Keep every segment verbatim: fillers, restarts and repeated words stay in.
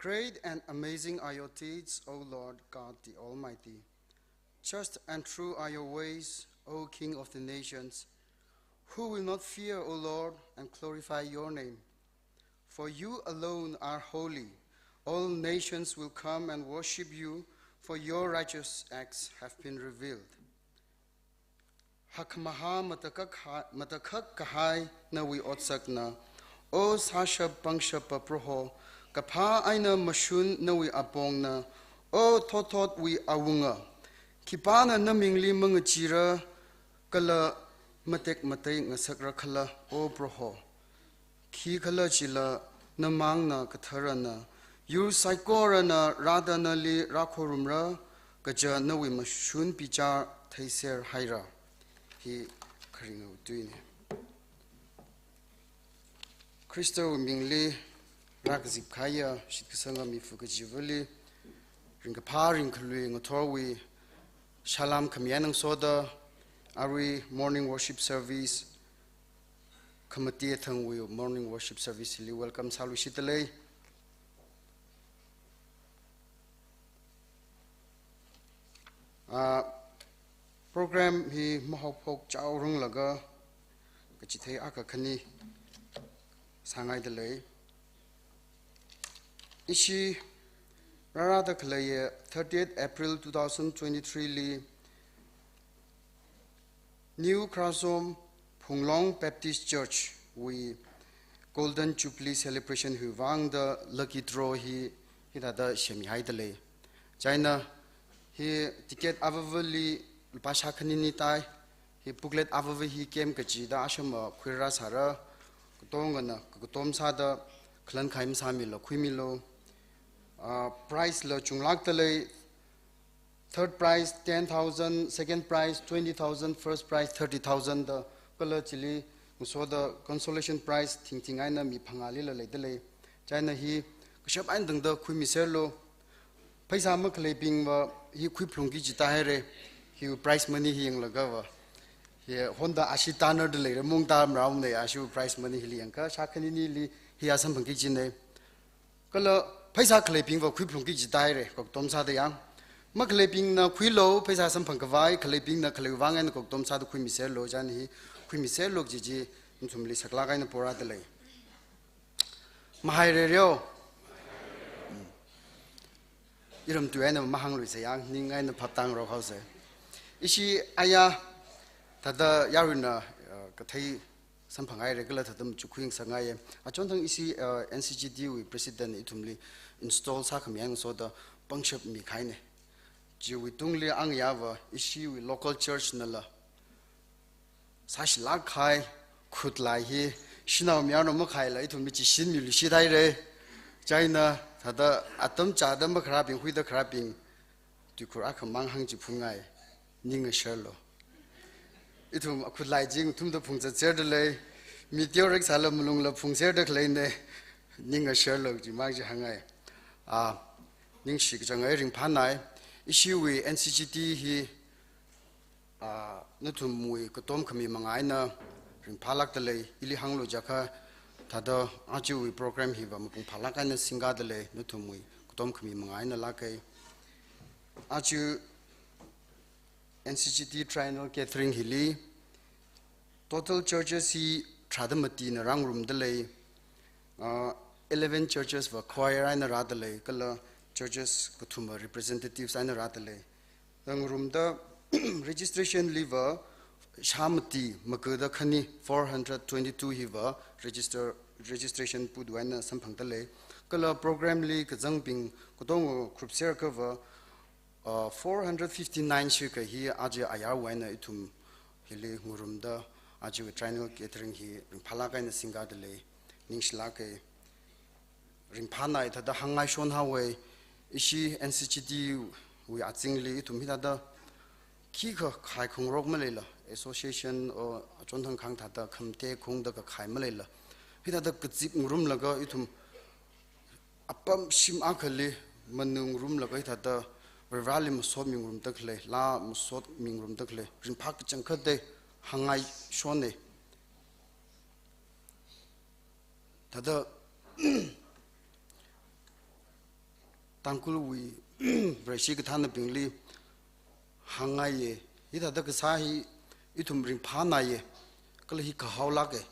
Great and amazing are your deeds, O Lord God the Almighty. Just and true are your ways, O King of the nations. Who will not fear, O Lord, and glorify your name? For you alone are holy. All nations will come and worship you, for your righteous acts have been revealed. Hakkhamahā matakhak ha-, matakhak kahai nawui otsakna, O sāshap pangshapa Proho, kaphā eina mashun nawui apongna, O thotthotwui awunga. Khipāna namingli mangacheera kala matek matei ngasakra khala, O Proho? Khikhalajila namangna katharana, yur saikorana rāda nali rākhorumra, kaja nawui mashun bichar theiser haira. Hi kharinga tuina. Khristawui mingli rākazip kahaiya shitkasanga mifu kachivali, ringkaphā ringkhalui ngathorwui salam khami eina ngasoda, arui morning worship service committee athangwui morning worship service li welcome sāluishitdalei. Ah, program hi mahaophok chaoranglaga kachithei akha khani sāngaidalei. Ishi rārāda khaleiya thirtieth April two thousand twenty-three li New Khrasong Phunglong Baptist Church wui Golden Jubilee Celebration hiwui vangda lucky draw hi hithāda semmihaidalei. Chieina hi ticket avāvali lupā shākhanini tai, hi booklet avāva hi kem kachida ashama khuirāsāra, katongana kakatom sāda khalan khai masāmilu, khuimilu. Ah, prize la chunglākdalei, third prize ten thousand, second prize twenty thousand, first prize thirty thousand da, kala chili ngasoda consolation prize thingthing eina mi phangālila leidalei. Chieina hi kashap eina tangda khuimiserlu. Pheisā makhaleibingva hi khuiphalungki jitā haira. Hi prize money hi yanglagava, hi Honda ashi tanarda leira, mung tamraumana, ashi prize money hili yangkha shākhaninili hi samphangki jina. Kala pheisā khaleibingva khuiphalungki jitā haira, kakatom sāda yang. Makhaleibingna khuilu, pheisā samphang khavai, khaleibingna khaleiwui vang eina kakatom sāda khuimiserlu, chieina hi khuimiserlu kaji chi nathumli saklāk eina porādalei. Mahairareo? Hmm. Iramtui eina mahāngluisa yang, ning eina phaptāngarok haosa. Ishi aya thāda yaruina, uh, kathei samphanghaira kala thāda machuk khuingasakngaiya. Achonthang ishi, uh, N C G T wui president ithumli install sākhami eina ngasoda pangshap mikahaina. Chiwui tungli angayāva ishiwui local church nala sāshilāk kahai khutlai hi shanao mayarnao makhaila ithumli chi shinmiluishit haira. Chieina thāda atam chāda makharābing, huida kharābing tuikhur akhamang hāngchiphungai, ning ngasharlu. Ithum akhutlai chi ngathumda phungzatserda lei, mi teorik sāla malungla phungserda khaleina, ning ngasharlu, chimang chi hāngngai. Ah, ningshi kachangai, ringphānai, ishiwui N C G T hi, ah, nathumwui katom khami manga eina ringphālākdalei, ili hānglu jiakha, thāda ajawui program hiva mapung phālāk eina singkādalei, nathumwui katom khami manga eina lāka. Aja N C G T Triennial Gathering hili, total churches hi tharāda matina rāngarumdalei, ah, eleven churches va choir eina rādalei, kala churches kathuma representatives eina rādalei. Ngarumda registration liva shāmati magada khani four hundred twenty-two hiva register, registration put eina samphangdalei. Kala program li kazangbing katonga group ser kava, uh, four hundred fifty-nine shikha hi aja ayarwui eina ithum hili ngarumda aja triennial gathering hi ringphālāk eina singkādalei, ningshilāka. Ringphānai, thāda hāngngaishon haowa, ishi N C G T wui azingli ithum hithāda khikha khai khangarok maleila, association or achonthang khang thāda khamte khungda kakhai maleila, hithāda kazip ngarumlaga ithum apam shim akhali manungrumlaga hithāda Varivarāli masotmi ngarumda khalei, laa masotmi ngarumda khalei, ringphā kachangkhatta hāngngaishonna. Thāda Tangkhulwui Vareshi kathānabingli hāngngaiye, hithāda kasā hi ithum ringphānaiye, kala hi kahaolāke.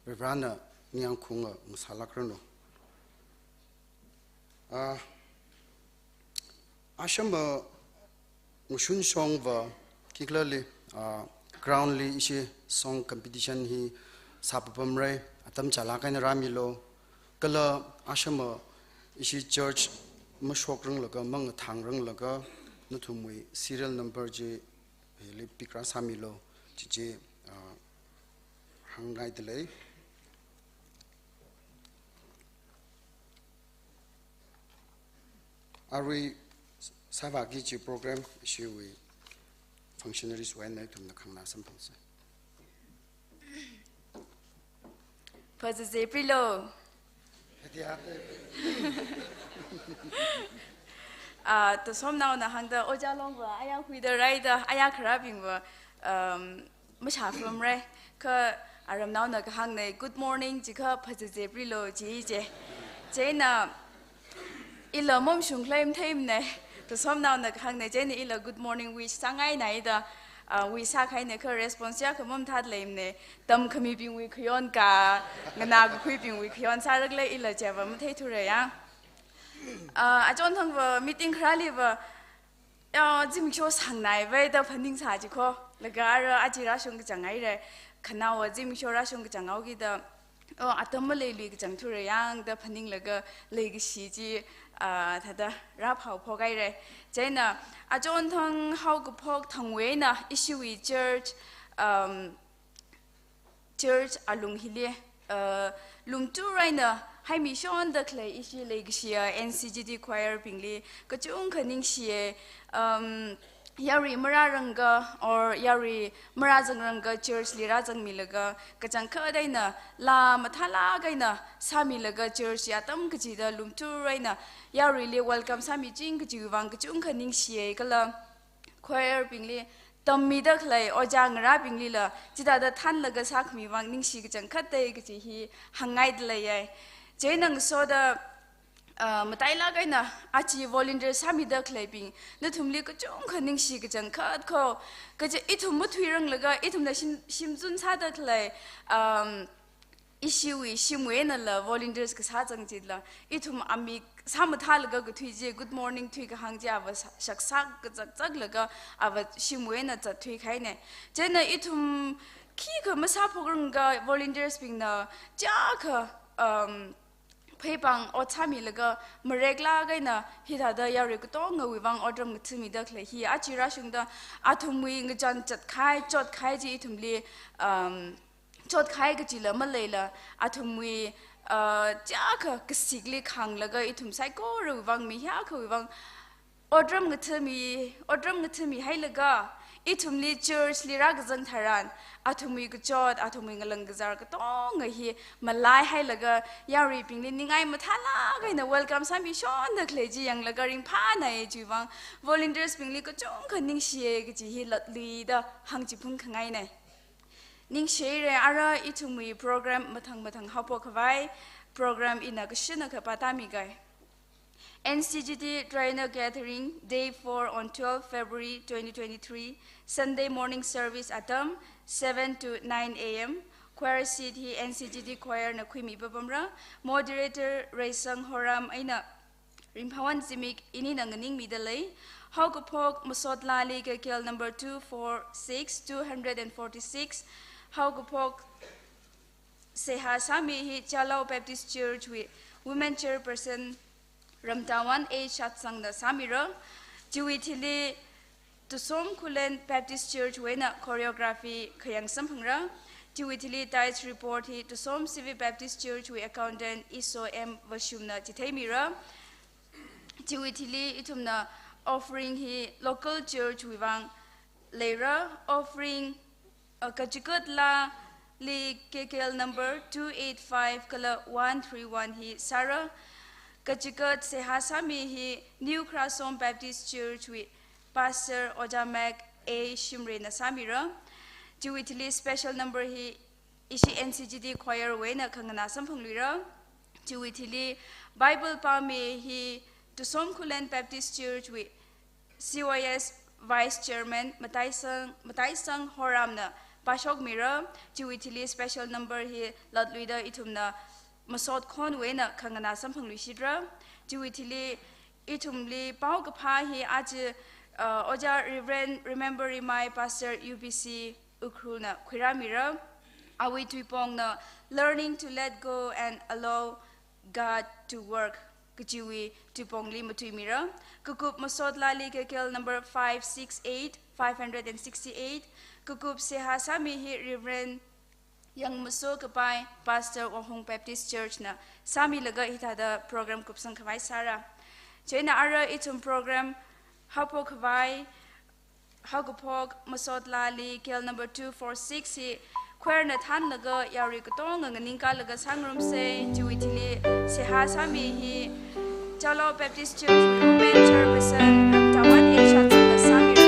Varivarana ningyāng khaunga ngasālākranu. Ah, ashama ngashun shongva khikhalali, ah, ground li ishi song competition hi sāpapamra, atam chālāk eina rāmilu. Kala ashama ishi church mashokranglaga, mangathāngranglaga, nathumwui serial number chi hili pick rāsāmilu, chi chi, ah, hāngngaidalei. Arui sāvāki kaji program ishiwui functionaries wui eina ithumna khanganā samphangsei. Phazazei prilu. Ah, Tosomnaona hāngda, Ojā Longva aya huida rāida, aya kharābingva, um, mashāpamra. Kha aramnaona kahāngna, "Good morning," jiakha, "Phazazei prilu," ji je. Chieina ila momshung khalei matheimana. Tosomnaona kahāngna, chieina ila good morning wish sāngaina ida, ah, wish sākahaina kha response chiakha mamathāda leimana. Tamkhamibingwui khayon ka, nganā kakhuibingwui khayon sāra khala ila chiva matheithura ya. Ah, achonthangva meeting kharāliva, ya, zimiksho sāngnaiva da phaningsā jiko. Laga ara aja rāshung kachang haira. Khanaowa zimiksho rāshung kachang haokida, oh, atam maleilui kachang thura yang da phaninglaga leikashi chi, ah, thāda rāphao phok haira. Chieina achonthang haokaphok thangwui eina ishiwui church, um, church alung hili, uh, lumthurai eina haimishonda khalei ishi leikashiya N C G T choir bingli kachungkha ningshiya, um, yarui marāranga or yarui marāzangranga church li rāzangmilaga, kachangkhat eina laa mathālāk eina sāmilaga church ya atam kachida lumthurai eina yaruili welcome sāmiching kajiwui vang kachungkha ningshiya kala choir bingli tammida khalei ojā ngarābinglila chithāda thanlaga sākhami vang ningshi kachangkhat da kaji hi hāngngaidalei ya. Chieina ngasoda, ah, matailāk eina aja volunteer sāmida khaleibing, nathumli kachungkha ningshi kachangkhat kho, kaja ithum mathuiranglaga, ithumna shim, shimzun sāda khalei, um, ishiwui shimwui einala volunteers kasā zang chila, ithum amik sāmathālaga kathui chi, good morning thuikahāng chi ava sa-, shaksak kazakzaklaga ava shimwui eina zatthuikahaina. Chieina ithum khikha masāphokrangakha volunteers bingna chiyākha, um, pheipāng ot sāmilaga mareklāk eina hithāda yarui katongawui vang otram ngathāmida khalei hi aja rāshungda athumwui ngachān chatkahai, chotkahai chi ithumli, um, chotkahai kachila maleila, athumwui, uh, chiyākha kasikli khānglaga ithum saikorawui vang, mi hiyākhawui vang otram ngathāmi, otram ngathāmihailaga, ithumli church li rākazang tharan, athumwui kachot, athumwui ngalang kazar katonga hi malaihailaga, yaruibingli ningai mathālāk eina welcome sāmishonda khalei chi yanglaga ringphānai chiwui vang, volunteers bingli kachungkha ningshiya kaji hi latluida hāngchiphun khangaina. Ningshihaira, ara ithumwui program mathang mathang haophok khavai, program ina kashinna kapā tāmiga. N C G T Triennial Gathering, day four on twelve February twenty twenty-three, Sunday morning service atam seven to nine A M. Choir seat hi N C G T choir na khuimi papamra, moderator Reisang Horam eina Ringphāwon Zimik inina nganingmidalei. Haokaphok Masotlali K K L number two four six, two hundred and forty-six. Haokaphok seihā sāmi hi Chalau Baptist Church wui Women Chairperson Ramtawan A Shatsangna sāmira. Chiwui thili Tusom Khullen Baptist Church wui eina choreography khayang samphangra. Chiwui thili tithes report hi Tusom Civic Baptist Church wui accountant Iso M Vashumna chitheimira. Chiwui thili ithumna offering hi local church wui vang leira. Offering, uh, kachikatlali K K L number two eight five kala one three one hi sāra. Kachikat seihā sāmi hi New Khrasom Baptist Church wui Pastor Ojā Mac A Shimrayna sāmira. Chiwui thili special number hi Ishi N C G T choir wui eina khanganā samphangluira. Chiwui thili Bible pāmi hi Tusom Khullen Baptist Church wui C Y S Vice Chairman Mataisang, Mataisang Horamna pāshokmira. Chiwui thili special number hi latluida ithumna masot khonwui eina khanganā samphangluishitra. Chiwui thili ithumli paokaphā hi aja, uh, Ojā Reverend Remember Rimai, Pastor U B C Ukhrulna khuirāmira. Awui tuipongna Learning to Let Go and Allow God to Work kajiwui tuipongli matuimira. Kakup masot laali Gekel number five six eight, five hundred and sixty-eight. Kakup seihā sāmi hi Reverend Yangmaso Kapai, Pastor Wahung Baptist Church na sāmilaga hithāda program kupsang khavai sāra. Chieina ara ithum program haophok khavai, haokaphok masot laali Gekel number two four six hi choir na thānlaga yarui katonga nganingkālaga sāngarumsa. Chiwui thili seihā sāmi hi Chalo Baptist Church Women Chairperson Ramtavan Asia Chungna sāmirana.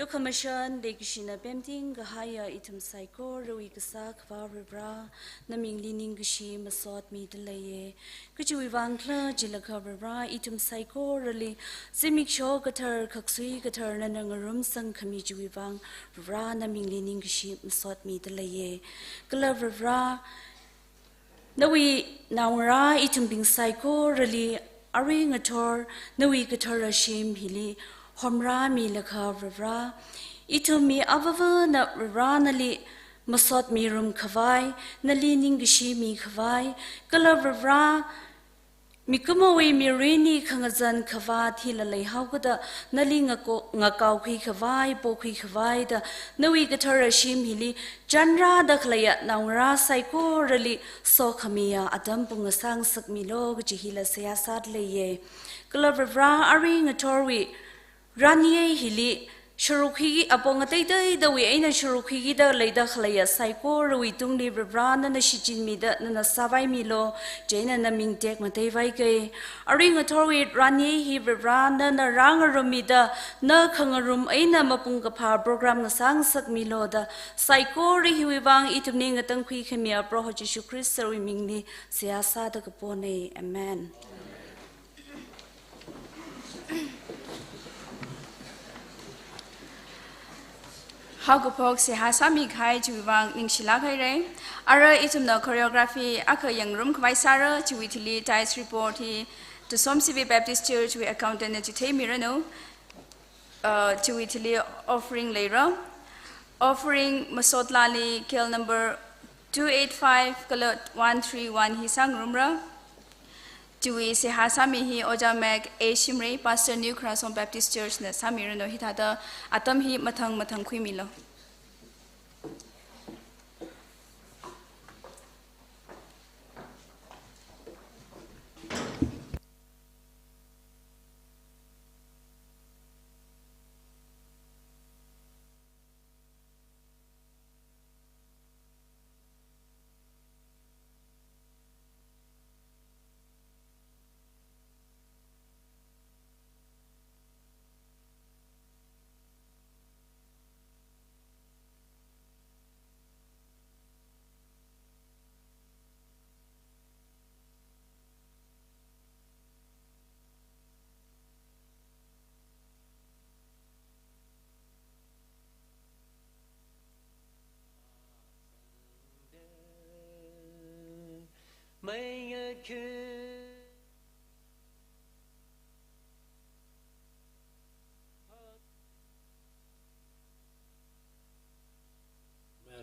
Lukhamashan leikashina pemting kahaiya ithum saikorawui Kasā Akhava Varivara, namingli ningkashi masot mida leiya. Kachiwui vang khala jilakha Varivara, ithum saikorali zimiksho kathar khaksui kathar nana ngarumsang khami chiwui vang Varivara, namingli ningkashi masot mida leiya. Kala Varivara, nawui naongarā ithumbing saikorali arui ngathor nawui kathara shim hili homrāmilakha Varivara, ithum mi avāvana Varivara nali masot mirum khavai, nali ningkashi mi khavai, kala Varivara, mikumowui mirinli khangazan khavāt hila leihaokada, nali ngako-, ngakaokhui khavai, pokhui khavai da, nawui kathara shim hili chanrāda khaleiya naongarā saikorali sokhamiya atam pung ngasā ngasakmilu kaji hila seihā sāda leiya. Kala Varivara, arui ngathorwui ranyei hili Sharuk hi apong ateiteidawui eina sharuk hikida leida khaleiya saikorawui tungli Varivara nana shichinmida nana sāvaimilu, chieina naming tekmateivaike. Arui ngathorwui ranye hi Varivara nana rāngarummida, na khangarum eina mapung kaphā program ngasāngasakmilu da, saikora hiwui vang ithumli ngatangkhui khamiya Proho Jishu Khristawui mingli seihā sāda kapone. Amen. Haokaphok seihā sāmikahai chiwui vang ningshilāk haire. Ara ithumna choreography akha yangngarum khavai sāra, chiwui thili dais report hi Tusom C V Baptist Church wui accountant na chitheimi ranu. Uh, chiwui thili offering leira. Offering masotlali KL number two eight five kala one three one hi sāngarumra. Chiwui seihā sāmi hi Ojā Mac A Shimray, Pastor, New Kharasong Baptist Church na sāmi ranu. Hithāda atam hi mathang mathang khuimilu.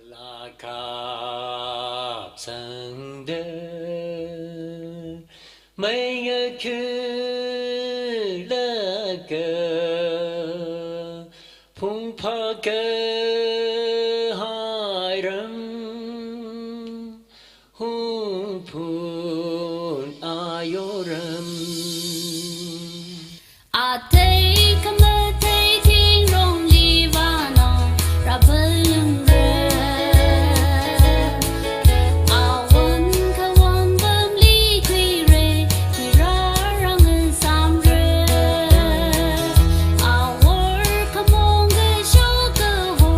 Malakap sangda, meinga khulaka, phungphā kahai ram, Hungphun ayo ram. Athei khamathei thingrongli vānao rāphalungra. Awon kawon pamli khuira, khira rāngasamra. Awor khamong kashok kaho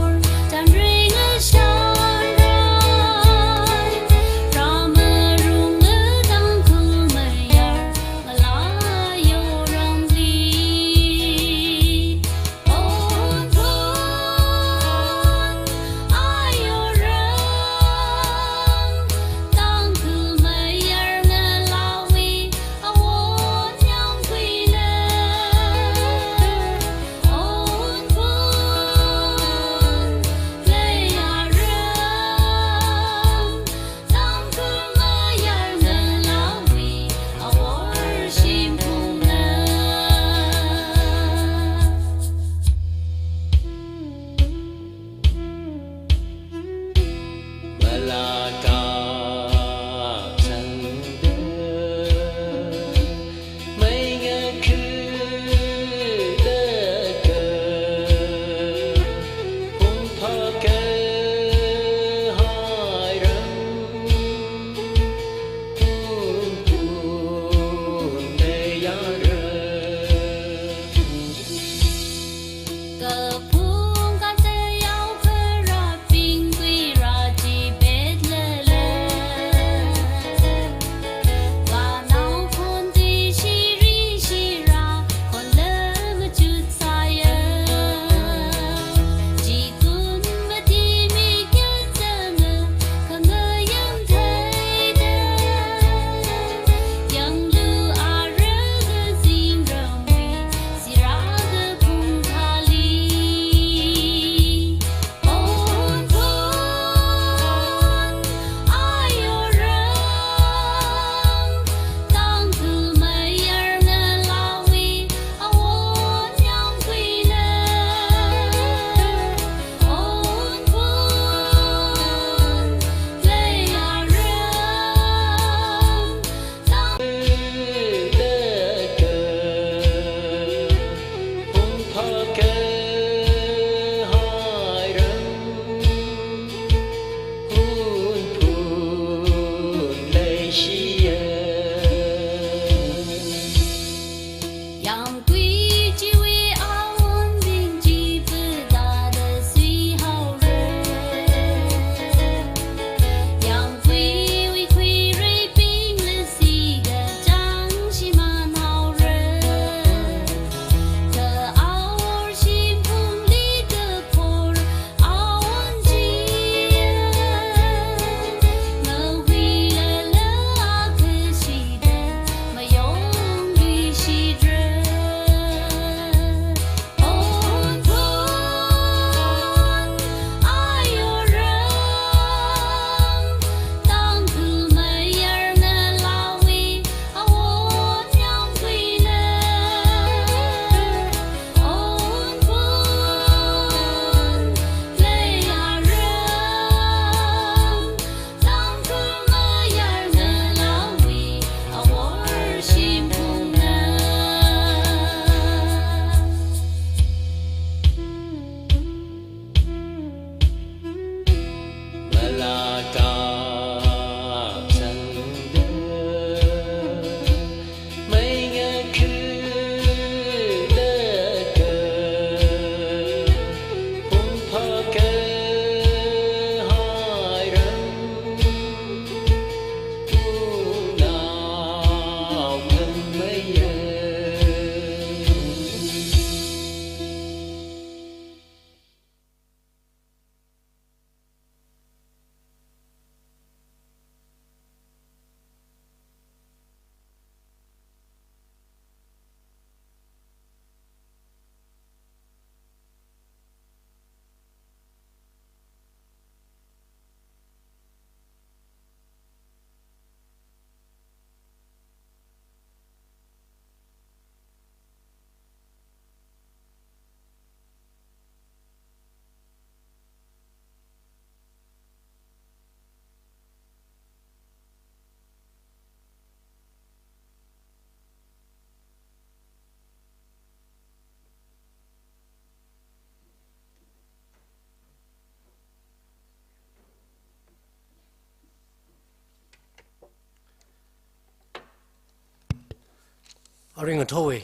Arui ngathorwui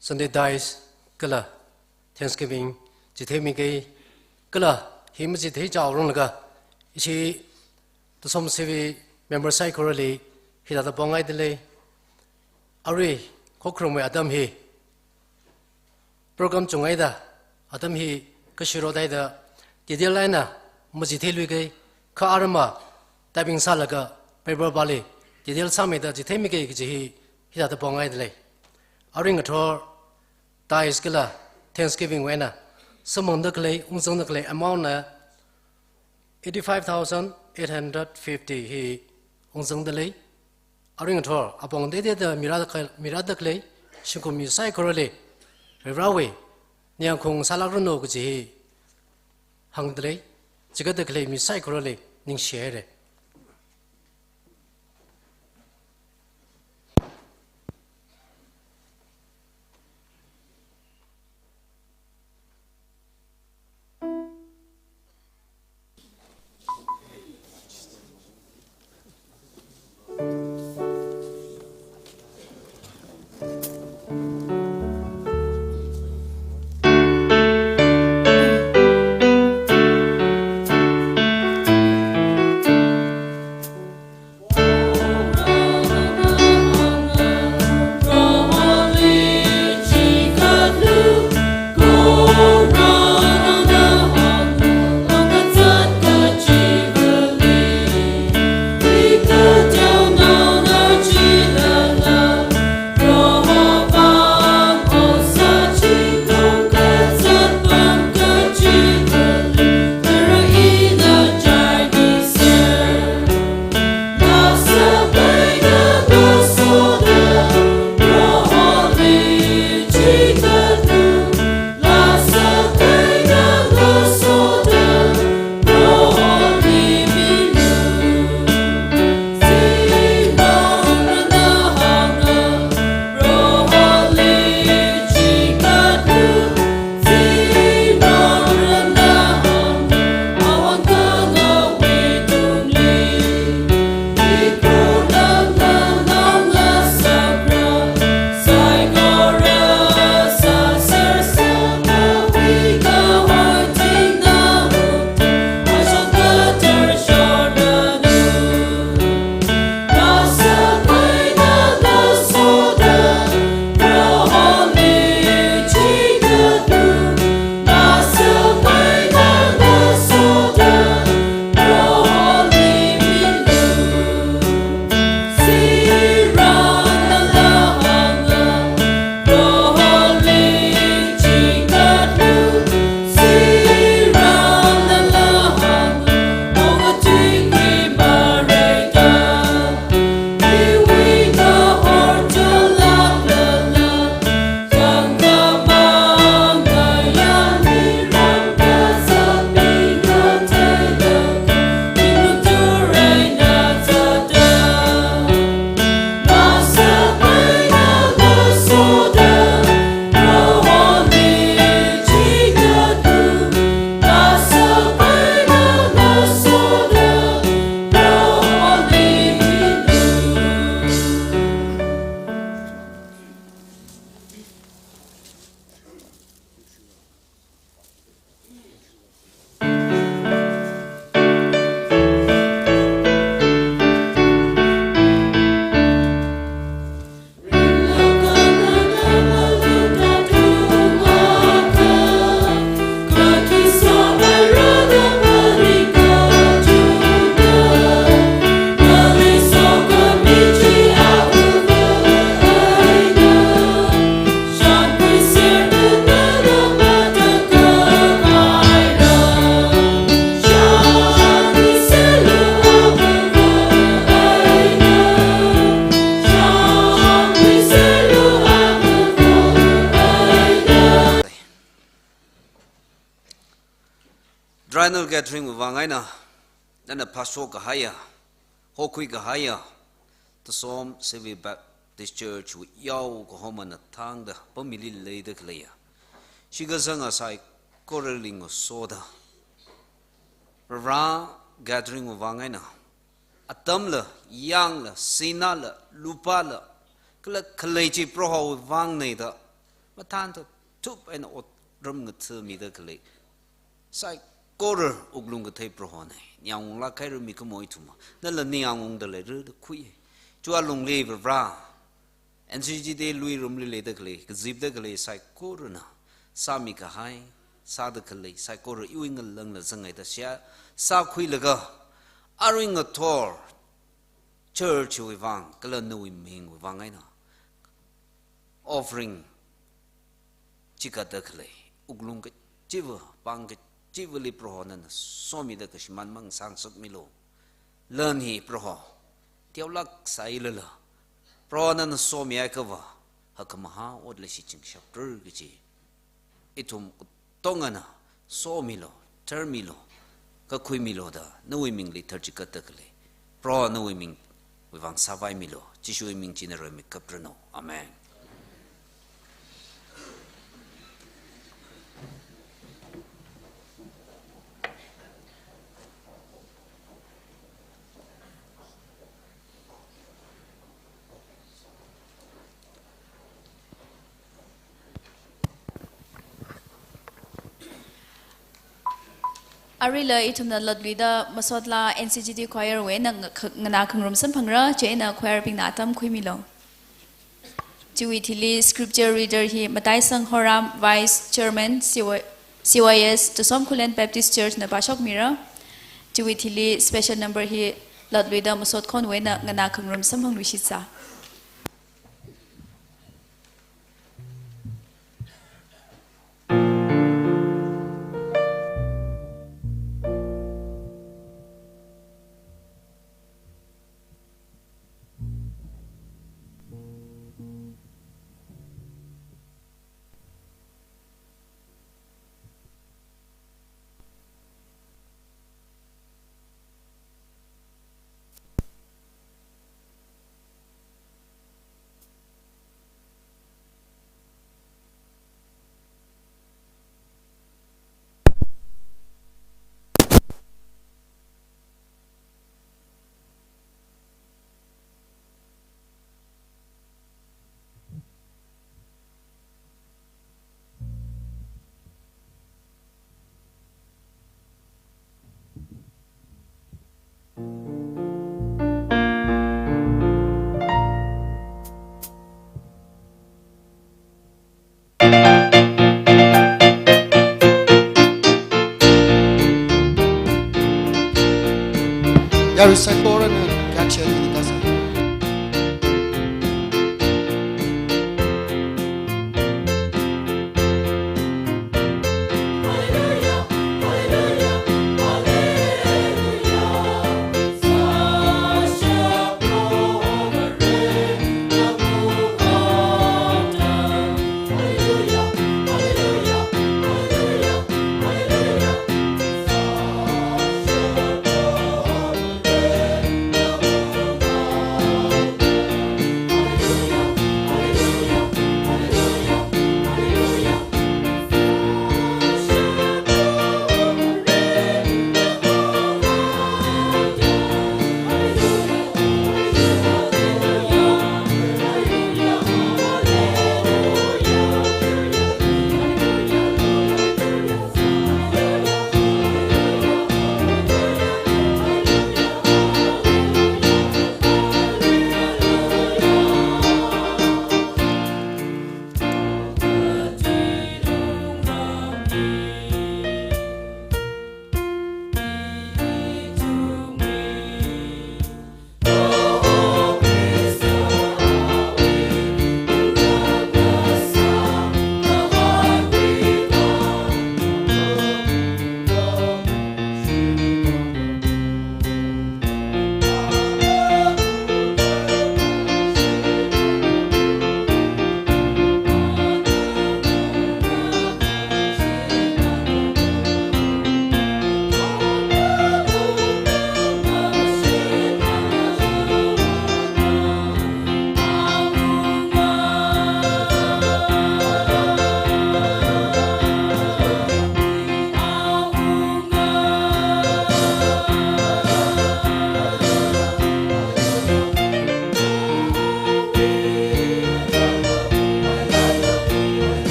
Sunday Dice kala Thanksgiving chitheimi kei, kala hi machithei chaoranglaga ishi Tusom C V member saikorali hithāda pongaidalei. Arui khokharumwui atam hi program chungngaida atam hi kashiro daida detail eina machitheiluikei, kha aramva typing sālaga paper pali detail sāmeida chitheimi kei kaji hi hithāda pongaidalei. Arui ngathor Dice kala Thanksgiving wui eina samphangda khalei, ungzangda khalei amount na eighty-five thousand eight hundred fifty hi ungzangdalei. Arui ngathor apong teiteida mirāda kha-, mirāda khalei shongkumi saikorali Varivarāwui ningyāngkhaung sālākranu kaji hi hāngdalei. Chikatda khalei mi saikorali ningshihaira. Triennial gathering wui vang eina, nana phāshok kahaiya, hokhui kahaiya, Tusom C V Baptist Church wui yao kahomana thangda pamili leida khaleiya shikazanga saikorali ngasoda, Varivarā gathering wui vang eina atamla, yangla, sinala, lupāla, kala khalei chi Prohowui vangna da, mathānthup eina otram ngathāmida khalei saikora wuklung kathei Prohona. Ningyāng unglāk haira mikumo ithumva. Nala ningyāng ungda leira da khui. Chiwui lungli Proho, N C G T lui rumli leida khalei, kazipda khalei saikorana sāmikahai, sāda khalei saikora iwui ngalāngla zangngaida seihā sākhuilaga, arui ngathor church wui vang, kala nawui mingwui vang eina offering chikatda khalei, wuklung kachiva, pāng kachivali Proho nana somida kashimān mangsāngasakmilu. Lan hi Proho teolāk sālala, Proho nana somihaiakhava, hakkhamahā ot leishi chingshapra kaji ithum katongana somilu, tharmilu, kakhuimilu da, nawui mingli tharchikatda khalei Proho nawui mingwui vang sāvaimilu. Jishuwui ming china roimikapranu. Amen. Aruila ithumna lotluida masot laa N C G T choir wui eina nga-, kh-, nganā khangarum samphangra, chieina choir bingna atam khuimilu. Chiwui thili scripture reader hi Mataisang Horam, Vice Chairman, C Y, C Y S, Tusom Khullen Baptist Church na pāshokmira. Chiwui thili special number hi lotluida masot khonwui eina nganā khangarum samphangluishitsa. Yarui saikorana kachel ni kasa.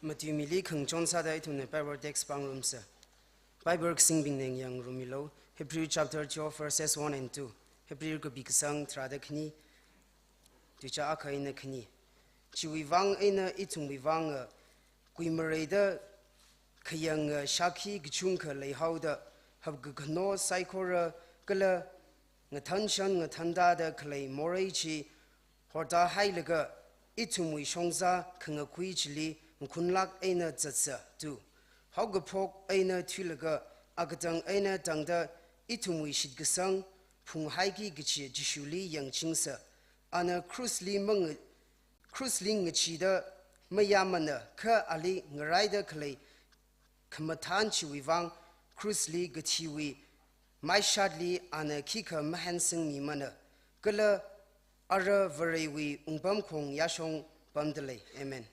Matuimili khangachon sāda ithumna Bible text pāngarumsa. Bible kasingbingna yangngarumilu, Hebrew chapter twelve verses one and two. Hebrew kapi kasang tharāda khani, tuicha akha eina khani. Chiwui vang eina ithumwui vanga kuimareida khayanga shākhi kachungkha leihaoda, hapkakhano saikora kala ngathanshan ngathanda da khalei morei chi hortahailaga, ithumwui shongza khangakhui chili makhunlāk eina zatsa tu. Haokaphok eina thuilaga, akatang eina tangda ithumwui shitkasang phunghaiki kachi Jishuli yangchingsa. Ana krusli manga-, krusli ngachida mayāmana, kha ali ngaraida khalei khamathān chiwui vang krusli kathiwui maishatli ana khikha mahansangmimana, kala ara Varewui wungpamkhong yāshong pamdalei. Amen.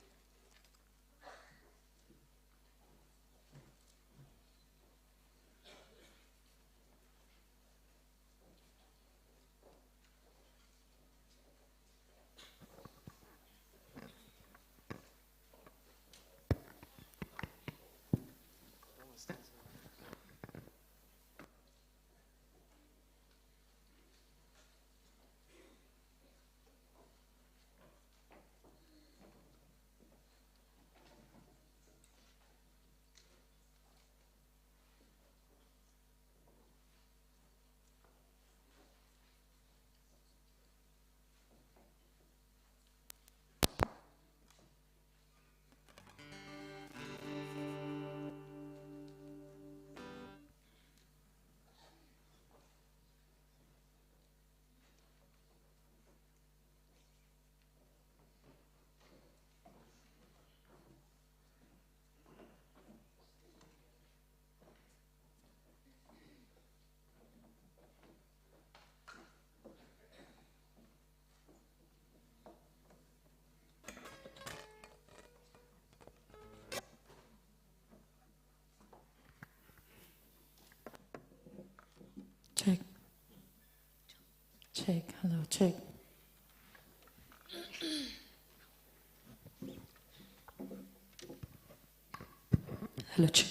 Check. Check. Hello, check. Hello, check.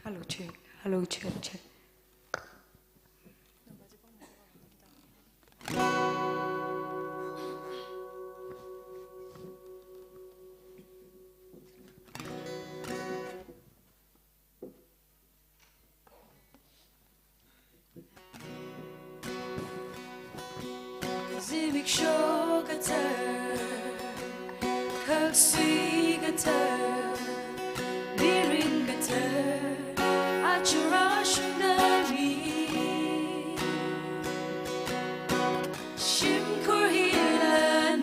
Hello, check. Hello, check, check. Zimiksho kathar, khaksui kathar, mirin kathar, achura shunami. Shimkhur hila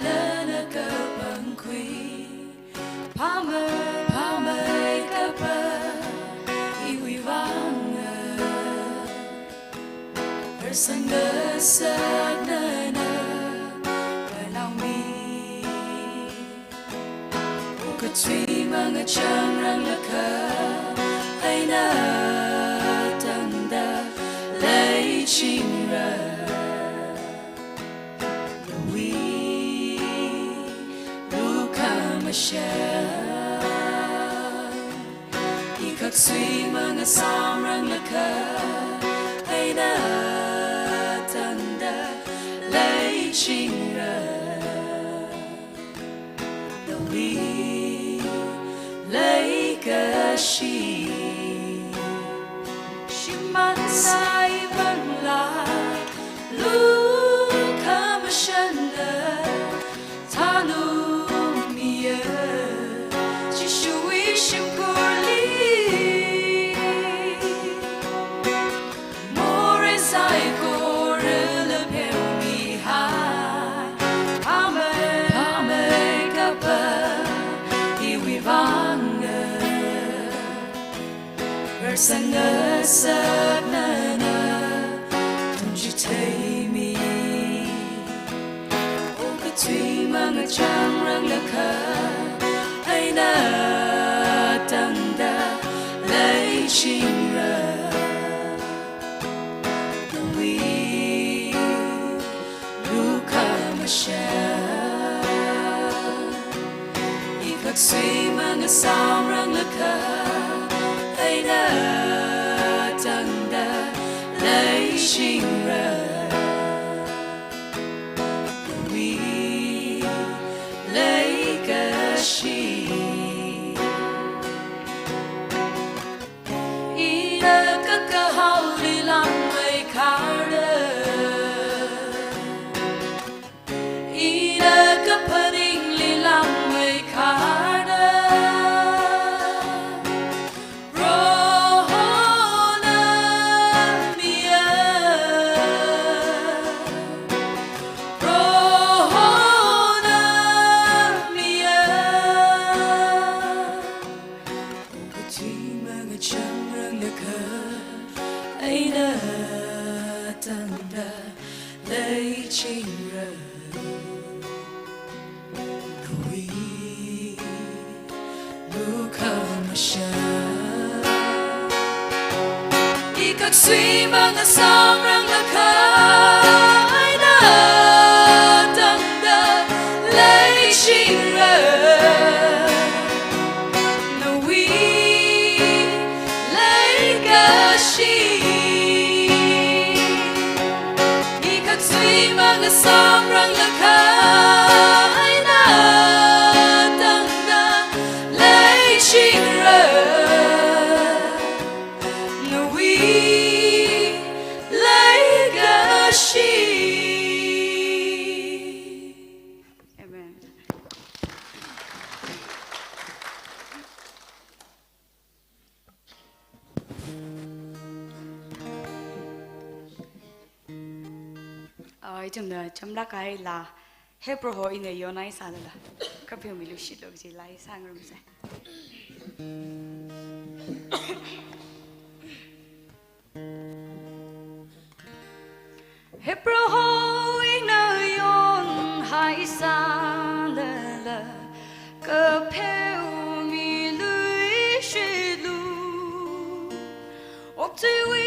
nana kapangkhui, pamei, pamei kapa iwui vanga. Harsang ngasak nana palaomi. Okathui mangachang ranglakha, eina tangda leichingra. Nawui lukhamashan, i khaksui mangasam ranglakha, eina tangda leichingra. Nawui leikashi shimān sāi vangla, lukhamashana thanungmiya, Jishuwui shimkhurli. Morei saikorala pheomihai, pamei, pamei kapa iwui vanga. Harsang ngasak nana tungchitheimi. Okathui mangachang ranglakha, eina shingra, nawui lukhamashan ikhaksui mangasāmranglakha, eina tangda leishingra, nawui leikashi. Ina kakahaoli langmeikharda, ina kaphaningli langmeikharda, Prohona miya, Prohona miya. Okathui mangachangranglakha, eina tangda leichingra, nawui lukhamashan ikhaksui mangasāmranglakha, eina tangda leichingra, nawui leikashi. Ikhaksui mangasāmranglakha, eina tangda leichingra, nawui leikashi. Amen. Ah, ithumna chamlāk kahai laa, He Proho, ina yonhai sālala kapheomilu shitlo kaji laa sāngarumsa. He Proho, ina yonhai sālala kapheomilu shitlu. Okathuiwui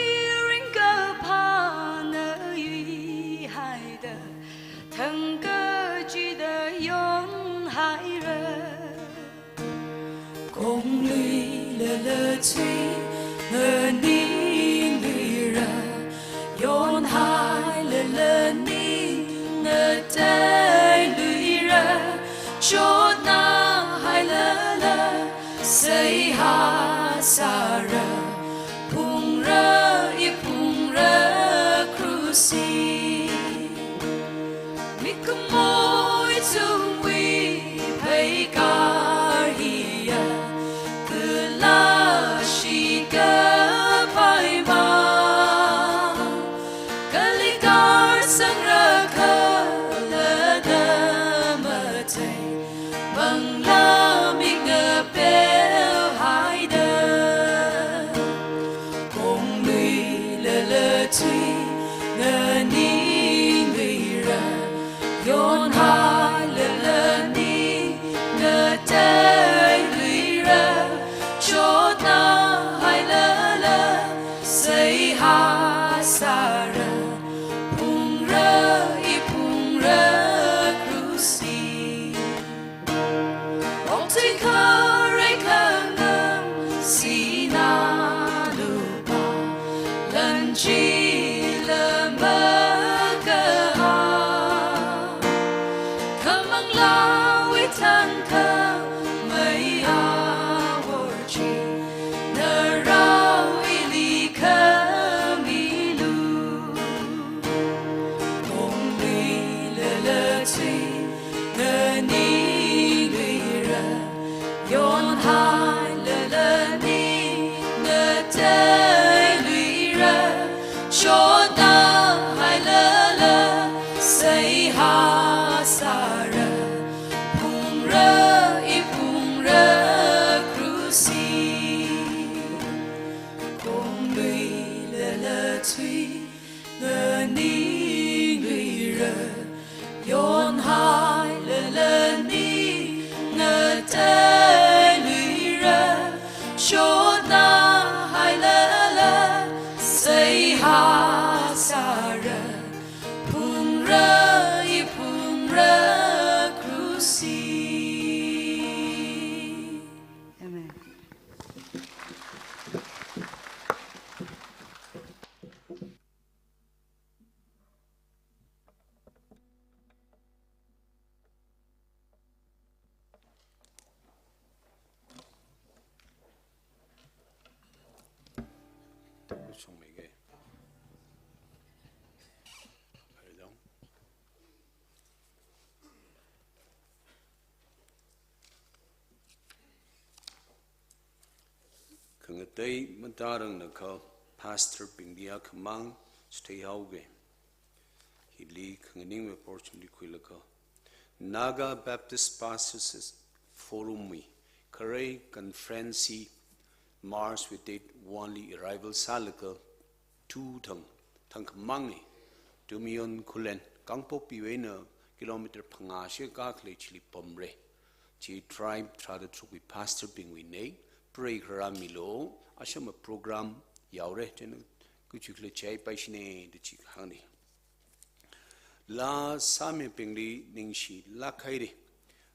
ringkaphāna yuihaida, thang kachida yonhaira. Kongluilala thuina ningluira, yonhailala ning ngateiluira, chotnahailala seihā sāra, phungra, i phungra krushli. Mikumo ithumwui pheikar hiya, kala shikapai mang, kali karsangra kala da mathei, manglā mik ngapel haida. Kongluilala thuina ningluira, yonhailala ning ngateiluira, chotnahailala seihā sāra, phungra, i phungra krushli. Okathui kharei khangam sinā lupā, lan chila makahā, kha manglāwui thangkhamei awor chi, narao ili khamilu. Kongluilala thuina ningluira, yonhailala ning ngateiluira, chotnahailala seihā sāra, phungra, i phungra krushli. Kongluilala thuina ningluira, yonhailala ning ngateiluira, chotnahai Taku chungmeike. Haidong. Khangatei matarang na kha pastor bingdi akhamang stay hauke. Hili khanganing me opportunity khuilaga Naga Baptist Pastors Forum wui kharei conference hi March with date one li arrival sālaga two thang, thang khamangi, Tumion Khullen, Kangpokpi wui eina kilometer phangā shikha khalei chili pamre. Chi tribe tharāda tharukwui pastor bingwui nei, pray kharā milo, ashama program yaore, chieina kuchukle chai paishine, da chi hāngni. Laa sāmibingli ningshilāk haire.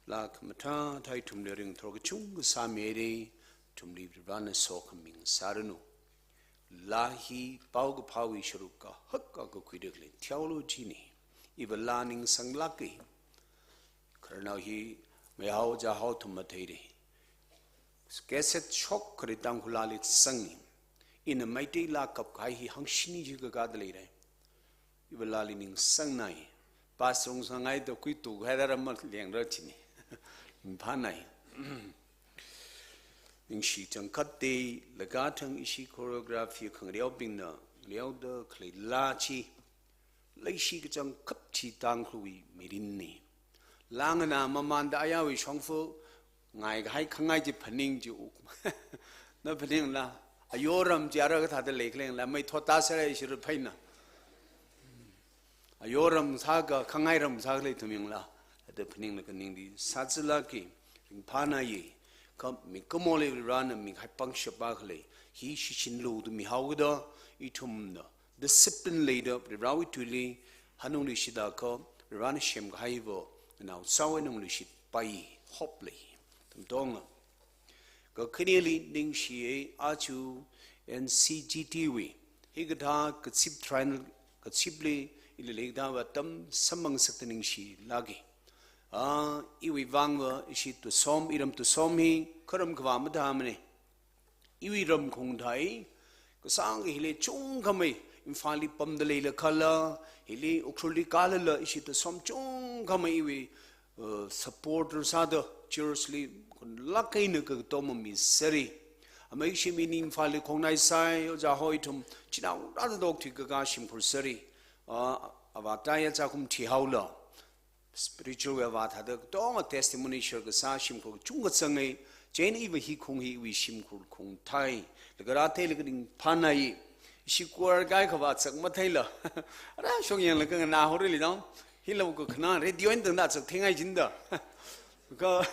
Laa khamathā thā ithumli ringthor kachungkha sāmire, ithumli Varena sokhami ngasāranu. Laa hi paokaphāwui sharuk kahak akha khuida khalei theology ne. Iva laa ningsanglāke. Khararnao hi maihao jahao ithum matheire. Cassette shok kharei Tangkhul laali sangi. Ina Meitei laa kapkahai hi hangshini chi kakāda leire. Iva laali ningsangnai. Pastor ungsāngai da kuitu haidara malengra chini. Ringphānai. Ningshi changkhatte, laga thang ishi choreography khangareobingna reoda khalei laa chi, leishi kachangkhat chi Tangkhulwui mirinne. Laa nganā mamānda ayāwui shongfa ngaikahai khangai chi phaning chi uk. Na phaningla, ayoram chi ara kathāda leikhaleng la, mei thotā sāra ishi ruphaina. Ayoram sākha, khangairam sākha leithumingla, ada phaninglaga ningli sāzalāke, ringphānaiye, kha mikumoli Varena mik haipangshapa khalei, hi shichinlu da mihaoda, ithumna discipline leida, Varewui tuili hanungluishit akha, Varena semkahaiva, nganao sāwui nungluishit pai, hope lei. Tamtonga. Kakhaneli ningshiye aja N C G T wui hikathā kazip triennial kazipli ili leikatha atam samphang ngasakta ningshilāke. Ah, iwui vangva ishi Tusom, iram Tusom hi kharam kavā mathāmane. Iwui ramkhung thāi, kasāng hili chungkhamei, Imphalli pamda leilakhala, hili Ukhrulli kālala, ishi Tusom chungkhamei iwui, uh, supporter sāda, churchli khanlāk eina katom mamisāri. Amei shimli Imphalli khongnai sāi, ojā hoi ithum, chinao rāda dokthui kakā shimkhur sāri. Uh, avātaya chākum thihaola. Spiritual wui avā thāda katonga testimony share kasā shimkhur kachungkha zangai, chieina iva hi khung hi iwui shimkhur khung thāi, laga rātheilaga ringphānai, ishi choir kaikha vāzak matheila. Ara shong yanglaga nganā horili dong, hilo kakhanā radio eina tangda zak thengai jinda. Ka,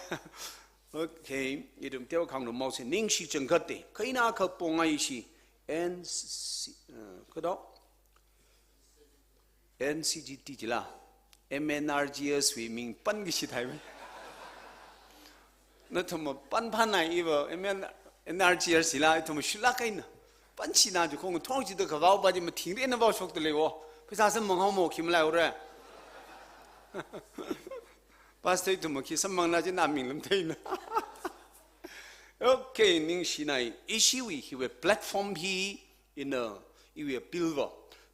okay, iram teo khanglu maose ningshi changkhatte, kha ina kapong ai ishi, N C, uh, kado? N C G T jila, M N R G S wui ming pankashi thāi. Nathum mapanphānai iva M N, N R G S jila, ithum shulāk eina. Panshina ju khong thong jida kavao pa ji mathingri eina vaoshokta leiwo. Pheisā samphang haomo khi malaiura. Pastor ithum khi samphangna ji na ming lamtheina. Okay, ningshinai. Ishiwui hiwui platform hi ina iwui appeal va.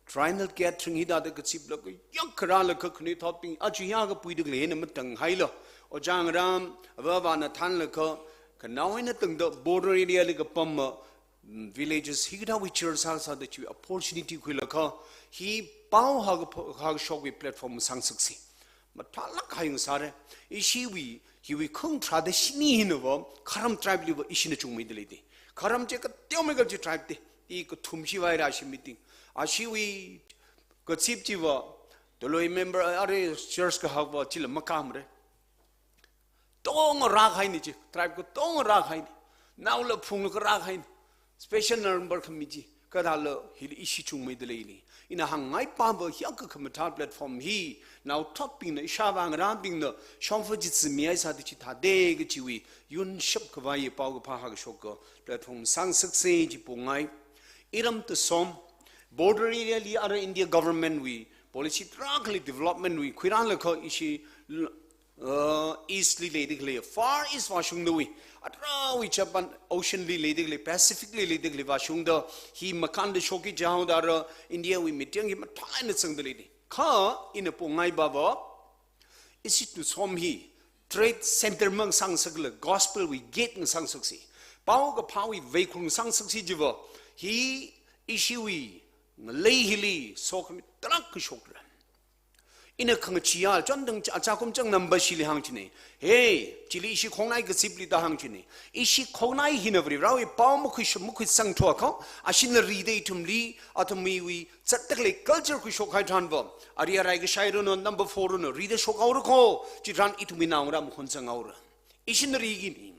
Triennial gathering hithāda kaziplaga yak kharālaga khanuithotbing aja hi akha puida khalei eina matanghaila. Ojā ngarā, avā avāna thānlaga, khanao eina tangda border area li kapam ma, mm, villages hikathāwui church sāsāda chiwui opportunity khuilaga, hi pao haka pho-, hakashokwui platform sāngasaksi. Mathālāk hai ngasāre. Ishiwui, hiwui khung tharāda shini hinava, Kharam tribe liva ishina chungmeida leite. Kharam chi kateomeikap chi tribe te. I kathum shivai rāshi meeting. Ashiwui kazip chiva, Doloi member, are church kahakva chila makamre. Katonga rākahaine chi, tribe katonga rākahaine. Naola phungla karākahaine. Special number khami chi, kathāla hili ishi chungmeida leili. Ina hāngngai pāva hi akha khamathā platform hi, naothotbingna, ishāvā ngarābingna, shongfa chitsi mihai sāda chithāde kachiwui, yunshap khavai pao kaphā hakashok ka platform sāngasakse ji pongai. Iram Tusom, border area li ara India government wui, policy tarākhali development wui, khuirānlaga ishi, uh, East li leida khalei, Far East vāshungdawui, Arawui Japan Ocean li leida khalei, Pacific li leida khalei vāshungda, hi makānda shokki jihaoda ara India wui michang hi mathāna zangda leida. Kha ina pongai baba, ishi tusom hi trade center mangasāngasaklala gospel wui gate ngasāngasaksa. Paokaphāwui veikhur ngasāngasaksi jiva, hi ishiwui ngalei hili sokhami tarākha shokra. Ina khangacheeya, chondang cha-, achakum chang number shili hāngchina. Hey, chili ishi khongnai kazipli da hāngchina. Ishi khongnai hina Varivarawui pao makhuishap makhuisang thuakha, ashina rida ithumli, athumwui zatda khalei culture khuishokhai tharanva, ari arai kashai ranu, number four ranu, rida shokhaora kho, chitharan ithumwui naongarā makhon zanghaora. Ishina riki ni.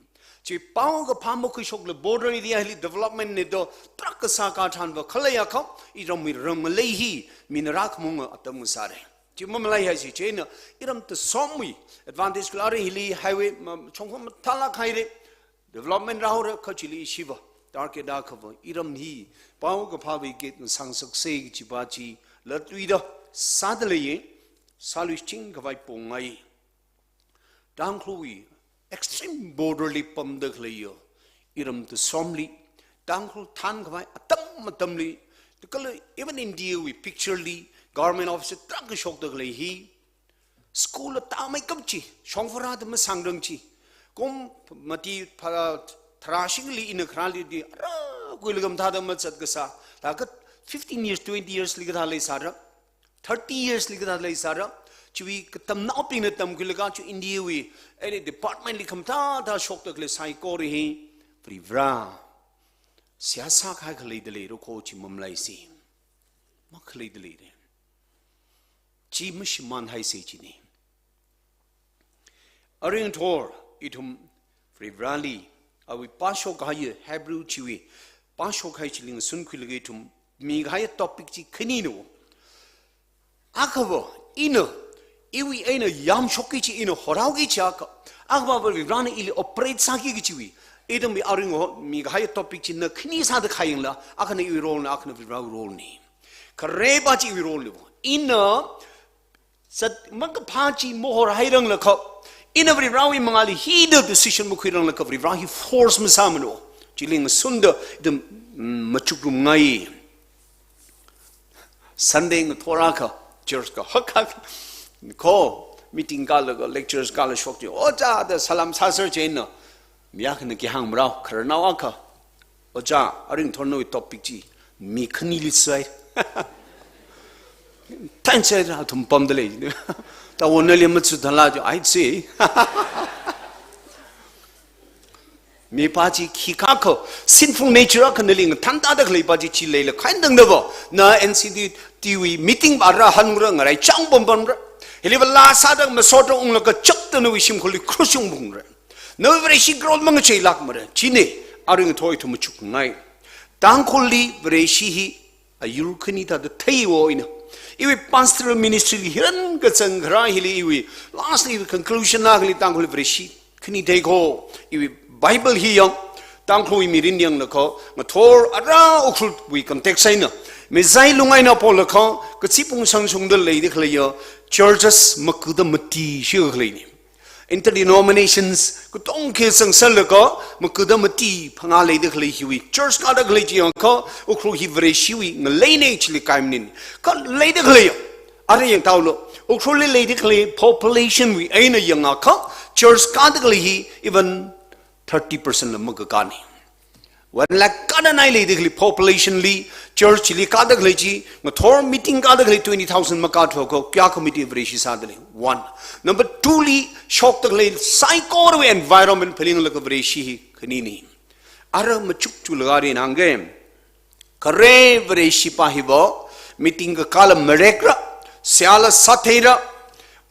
Chi paokaphā makhuishokla border area hili development ni do, tarākha sākā tharanva, khaleiakha, iramwui ram ngalei hi, mina rākhamunga atam ngasāra. Chi mamalaihaishi, chieina iram tasomwui advantage kala ara hili highway, ma, chongkhom mathālāk haira, development rāhaora kha chili ishiva target akhava, iram hi paokaphāwui gate ngasāngasaksa kajiva chi latluida sāda leiya, sāluishingkhavai pongai. Tangkhulwui extreme border li pamda khaleiya iram tasomli, Tangkhul thānkhavai atam atamli, kala even India wui picture li, government officer tarākha shokda khalei hi, school atammeikap chi, shongfa rāda masāngrang chi, kum mati pha-, tharāshingli ina kharāli di, ara kuila kam thāda mazat kasā, thākha fifteen years, twenty years li kathā leisāra, thirty years li kathā leisāra, chiwui katamnaobingna tamkhuilaga chi India wui, any department li khamathā thā shokda khalei saikora hi, Varivara seihā sākahai khalei da leira kho chi mamalaisa. Makhalei da leira. Chi mashimānhaisa china. Arui ngathor, ithum Varivarali, awui pāshokkahai Hebrew chiwui, pāshokkahai chili ngasunkhuilaga ithum mikahai topic chi khanina. Akhava, ina, iwui eina yamshokki kachi, ina horhaoki kachi akha, akhava Varivarana ili operate sāki kachiwui, ithumwui arui ngathor mikahai topic china khani sāda khayangla, akhana iwui role na, akhana Varivarawui role na. Khareba chi iwui role na. Ina zat makaphā chi mahorhairanglakha, ina Varivarawui mangāli hithāda decision makhuiranglakha Varivara hi force masāmana. Chili ngasunda ithum, mm, machukrumngai. Sunday ngathor akha, church kahak hak, kho, meeting kālaga, lectures kāla shokchi, ojā da salam sāser chieina, mi akhana khi hāngmarao, khararnao akha, ojā, arui ngathor nawui topic chi, mi khanili sai. Tan sai ra athum pamda lei. Tawo nali machu thala jo, I see. Mipā chi khikha kho, sinful nature akha nali ngathānda da khaleipa chi chi leila khaindang da bo. Na N C D T wui meeting va rāhānra, ngaraichang pampamra. Hiliva laa sāda masot unglaga chapta nawui shimkhurli krushung bungra. Nawui Vareshi growth mangacheilākmara. China, arui ngathor ithum machukngai. Tangkhulli Vareshi hi ayur khani thāda theiwo ina. Iwui pastoral ministry li hiran kachang kharā hili iwui, lastly iwui conclusion akhali Tangkhulli Vareshi khani thei kho, iwui Bible hi yang, Tangkhulwui mirin yanglakha, ngathor ara Ukhrulwui context eina, mizai lung eina polakha, kachi pungsang shungda leida khaleiya churches makuda mati shikha khaleina. Interdenominations katongkha sangsanlaga, makuda mati phangā leida khalei hiwui church kāda khalei chi yangkha, Ukhrul hi Vareshiwui ngaleina chili kaimanina. Kha leida khalei, ara yangtaulu, Ukhrulli leida khalei population wui eina yangakha, church kāda khalei hi even thirty percent la makakāna. One lakh kānanai leida khalei population li, church li kāda khalei chi, ngathor meeting kāda khalei twenty thousand makāthuakha, kayākha mati Vareshi sāda lei. One. Number two li, shokda khalei saikorawui environment phalinglaga Vareshi hi khanina. Ara machukchulaga rin hāngga. Khare Vareshipā hiva, meeting kakāla marekra, seihāla sātheira,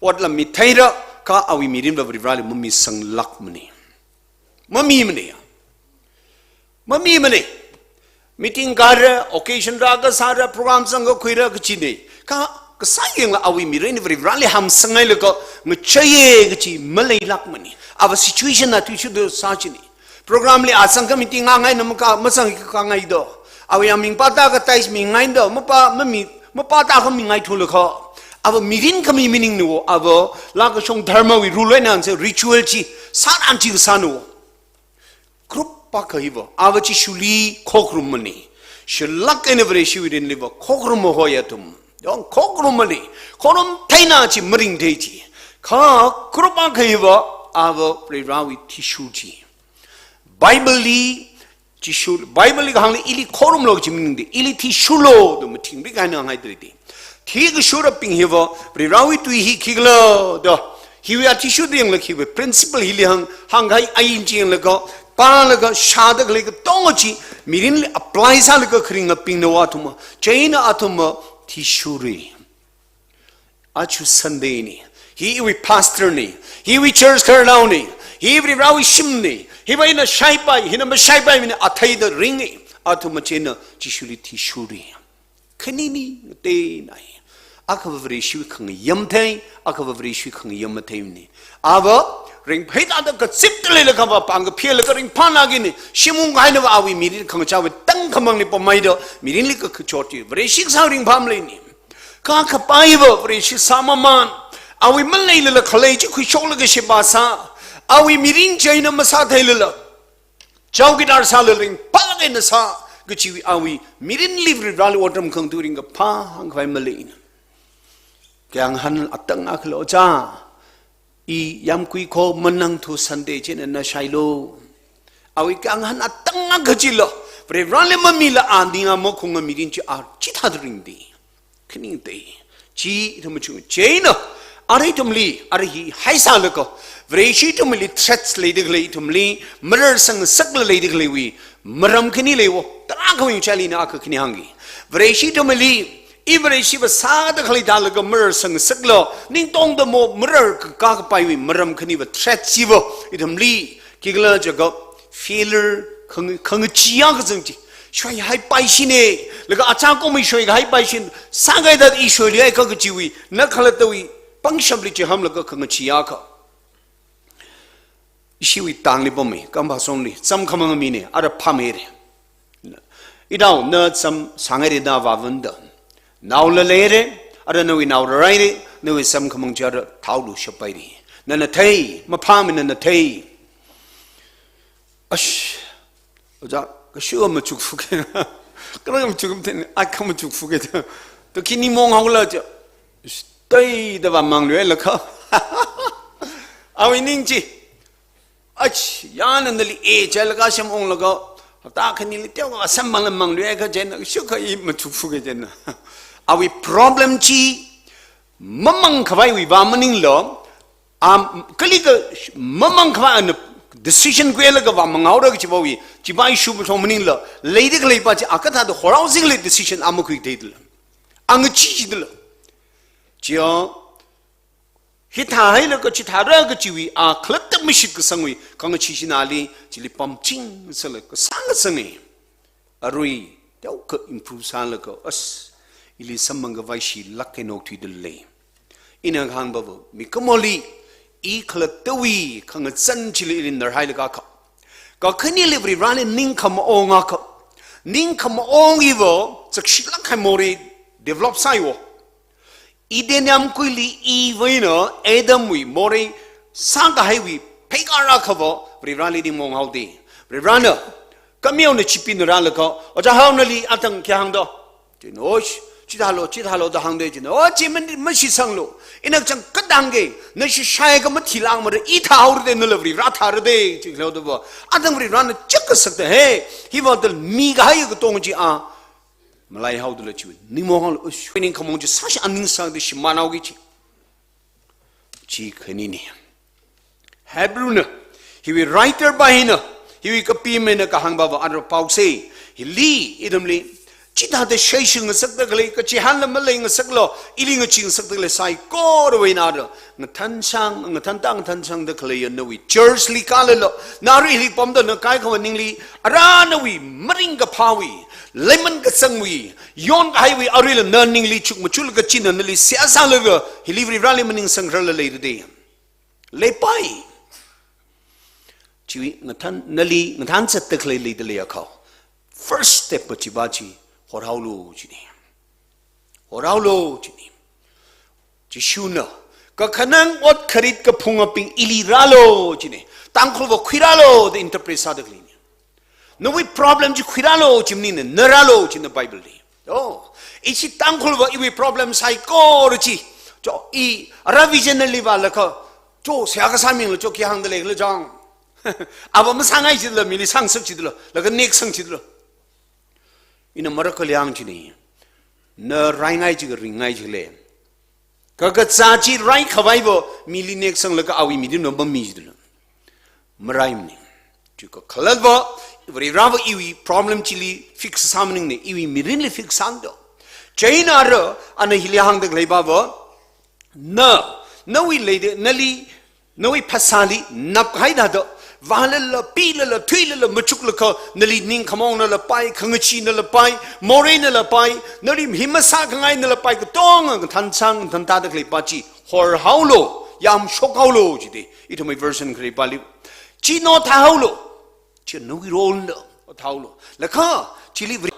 otla mitheira, kha awui mirinva Varivarali mamisanglākmana. Mamimana ya. Mamimana. Meeting kāra, occasion rākasāra, program zangkakhuira kachina. Kha, kasā yangla awui mirin Varivarali hamsanghailaga, ngacheiya kachi maleilākmana. Ava situation na tuishuda sāchina. Program li azangkha meeting ngangaiya makā, mazangkhangai do. Awui aming pāta katai mingai do, mapā, mami, mapāta kha mingaithulakha. Ava mirin khami meaning na wo, ava laa kashong dharmawui rule eina se ritual chi, sāran chi kasā na wo. group akha hiva, ava Jishuli khokharummana. Shilak eina Vareshiwui mirinliva khokharumma hoi athum. Yong khokharummana. Khorumtheina chi maringthei chi. Kha group akha hiva, ava Varivarawui thishur chi. Bible li, Jishu, Bible li kahāngli ili khorumlu kaji maningmana, ili thishurlu da mathingrik eina hānghai tari. Thikashurabing hiva, Varivarawui tui hi khikhala da, hiwui athishurda yanglaga hiwui principle hili hāng, hānghai ain chi yanglaga, pālaga, shāda khalei katonga chi, mirinli apply sālaga kharinga bingna va athum, chieina athum thishurra. Aja Sunday na. Hi iwui pastor na. Hi iwui church khararnaona. Hi Varivarawui shimna. Hiva ina shaipai, hina mashaipai mina atheida ringa. Athum chieina Jishuli thishurra. Khanini ngateina. Akhava Vareshiwui khangayam thei, akhava Vareshiwui khangayam matheimana. Ava ringphāda kazipda leilakhava pāng kaphālaga ringphānakina. Shim ungkahainava awui mirin khangachāwui tangkhamangli pamhaida, mirinli kakachot chi Vareshi kasā ringphā maleina. Kha kapaiva Vareshi sāmamān, awui maleilala khalei chi khuishoklaga sheba sā, awui mirin chieina masātheilala, chowkidar sālala ringphālaga eina sā, kachiwui awui mirinli Varivarali otram khangatha ringkaphā hāngkhavai maleina. Kayānghan atang akhala, Ojā, i yāmgui kho manangthu Sunday chieina na shailu. Awui kayānghan atang akha chila, Varivarali mamila a ninga makhunga mirin chi a chithāda ringda. Khaning thei. Chi ithum machuk chieina, arui ithumli, arui hi haisālaga, Vareshi ithumli threats leida khalei, ithumli mararsang ngasakla leida khaleiwui maram khani leiwo, tarākhawui chali ina akha khani hāngki. Vareshi ithumli, i Vareshiva sāda khalei thālaga mararsang ngasakla, ningtongda mo marar kakā kapaiwui maram khaniva threat chiva, ithumli, khikhala jiakha failure khang-, khangachee akha zang chi. Shoihaipaishina, laga achākumwui shoikahaipaishina, sāngaida i shoiluihai kha kachiwui, na khalattawui pangshapli chihānlaga khangachee akha. Ishiwui tangli pammi, Kampashongli, zam khamang mina, ara phāmeira. Itao, na zam sāngaira da vāvānda. Naola leira, ara nawui nao rāraira, nawui zam khamang chi ara thaolu shappaira. Nana thei, maphāmana nana thei. Ash, Ojā, kashu machuk fuke. Kala machuk fuke, ai kha machuk fuke. To khani mong haola ja. Ash, tai da vāmangluilaga. Awui ning chi. Ash, yana nali e chalaga sham onglaga. Hapta khanili teokha samphangla mangluiakha chieina, shukha i machuk fuke chieina. Awui problem chi, mamang khavaiwui vā maningla, am, kali ka mamang khavai ana decision khuilaga vāmanghaora kachi vāwui, chiva issue mathong maningla, leida khaleipa chi a kathāda horhaosi khalei decision a makhuitheidala. A ngacheetheidala. Chia, hithāhailaga chithāra kachiwui, a khalatta mashit kasangwui, khangacheeshina ali, chili pamching sālaga, sāngasanga. Arui, teokha improve sālaga, as, ili samphang khavai shilak eina okthuidalei. Ina kahāng vāva, mikumoli, i khalattawui, khangazan chili ili narhailaga kha. Kakhaneli Varivarali ning khamaong akha. Ning khamaong hiva, zakshilak kahai morei develop sāiwo. Eden yāmguili Eve eina Adamwui morei sākahaiwui pheikāra akhava Varivarali ning maonghaoda. Varivarana, khameona chipina rālaga, Ojā hao nali atang khi hāngda. Chieina, osh, chithālu, chithālu da hāngda chieina, o, chi man, mashitsanglu. Ina chang kadang ke, na shishai kha mathilangmara, i thāhaorada nala Varivara thārada, chi khaoda va. Atang Varivarana chak kasakta, he, hiva dal mikahai katonga chi a. Malaihaodala chiwui. Ning maonghaolu, ush, ning khamong chi sāshi aning sāngda shimānhaoki chi. Chi khanina. Hebrew na, hiwui writer pa hina, hiwui kapimana kahāng vāva ara paosei, hili, ithumli, chithāda shaishingasakda khalei, kachihānla maleingasakla, ili ngacheesakda khalei saikorawui eina ara, ngathanshang, ngathanta ngathanshangda khaleiya nawui church li kālala, na arui hili pamda na kaikhava ningli, ara nawui maringkaphāwui, leiman kazangwui, yonkahaiwui aruila na ningli chukmajalaga china nali seihā sālaga, hili Varivarali maningsangrarla leirada. Leipai. Chiwui ngathan, nali, ngathan zatda khalei leidalei akhao. First step pa chiva chi, horhaolu china. Horhaolu china. Jishuna, kakhanang ot kharit kaphungabing ili rālu china. Tangkhulva khuirālu da interpret sāda khaleina. Nawui problem chi khuirālu chi maningmana, narālu china Bible li. Oh, ishi Tangkhulva iwui problem saikora chi, cho, i ara vision na liva lakha, cho, seihā kasā mingla cho, khi hāngda leikhala chang. Ava masāngai chila, mili sāngasak chila, laga neksang chila. Ina marakali hāng china, na raingai chiakha ringngai chila. Kakazā chi raikhavaiva mili neksanglaga awui mirinli mami chila. Maraimana. Chiakha khalatva, Varivarava iwui problem chili fix sā maningmana, iwui mirinli fix sāda. Chieina ara, ana hili hāngda khalei pava, na, nawui leida, nali, nawui phasāli napkahai thāda, vālala, pilala, thuilala, machuklaga, nali ning khamong nalapai, khangachee nalapai, morei nalapai, nali hi masākhangai nalapai, katonga, kathan chang, than tāda khalei pa chi, horhaolu, yamshokhaolu, jida, ithumwui version kharei pali. Chi nothāhaolu, chi nawui role na, thāhaolu. Lakha, chili Vari-,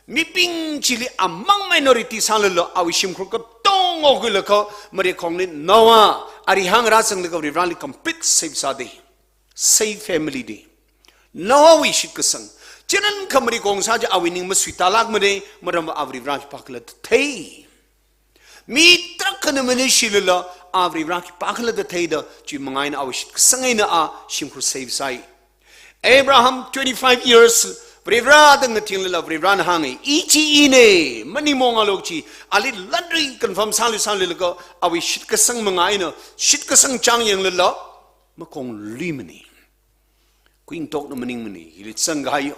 mibing chili amang minority sālala, awui shimkhur katonga okhuilaga, marikhongli Noah, ari hāngrāzanglaga Varivarali complete save sāda. Save family da. Noahwui shitkasang. Chieina kha marikhong sā chi awui ning masuitālākmana, maramva a Varivara khipākhala thei. Mi tarākhana manishilala, a Varivara khipākhala da theida, chi manga eina awui shitkasang eina a shimkhur save sāi. Abraham twenty-five years, Varivara da ngatinglala, Varivarana hānga, i chi ina, maningmongalu chi, ali lanri confirm sāli sālilaga, awui shitkasang manga eina, shitkasang chang yanglala, makong luimana. Kuingatokna maningmana, hili zangkahai yo.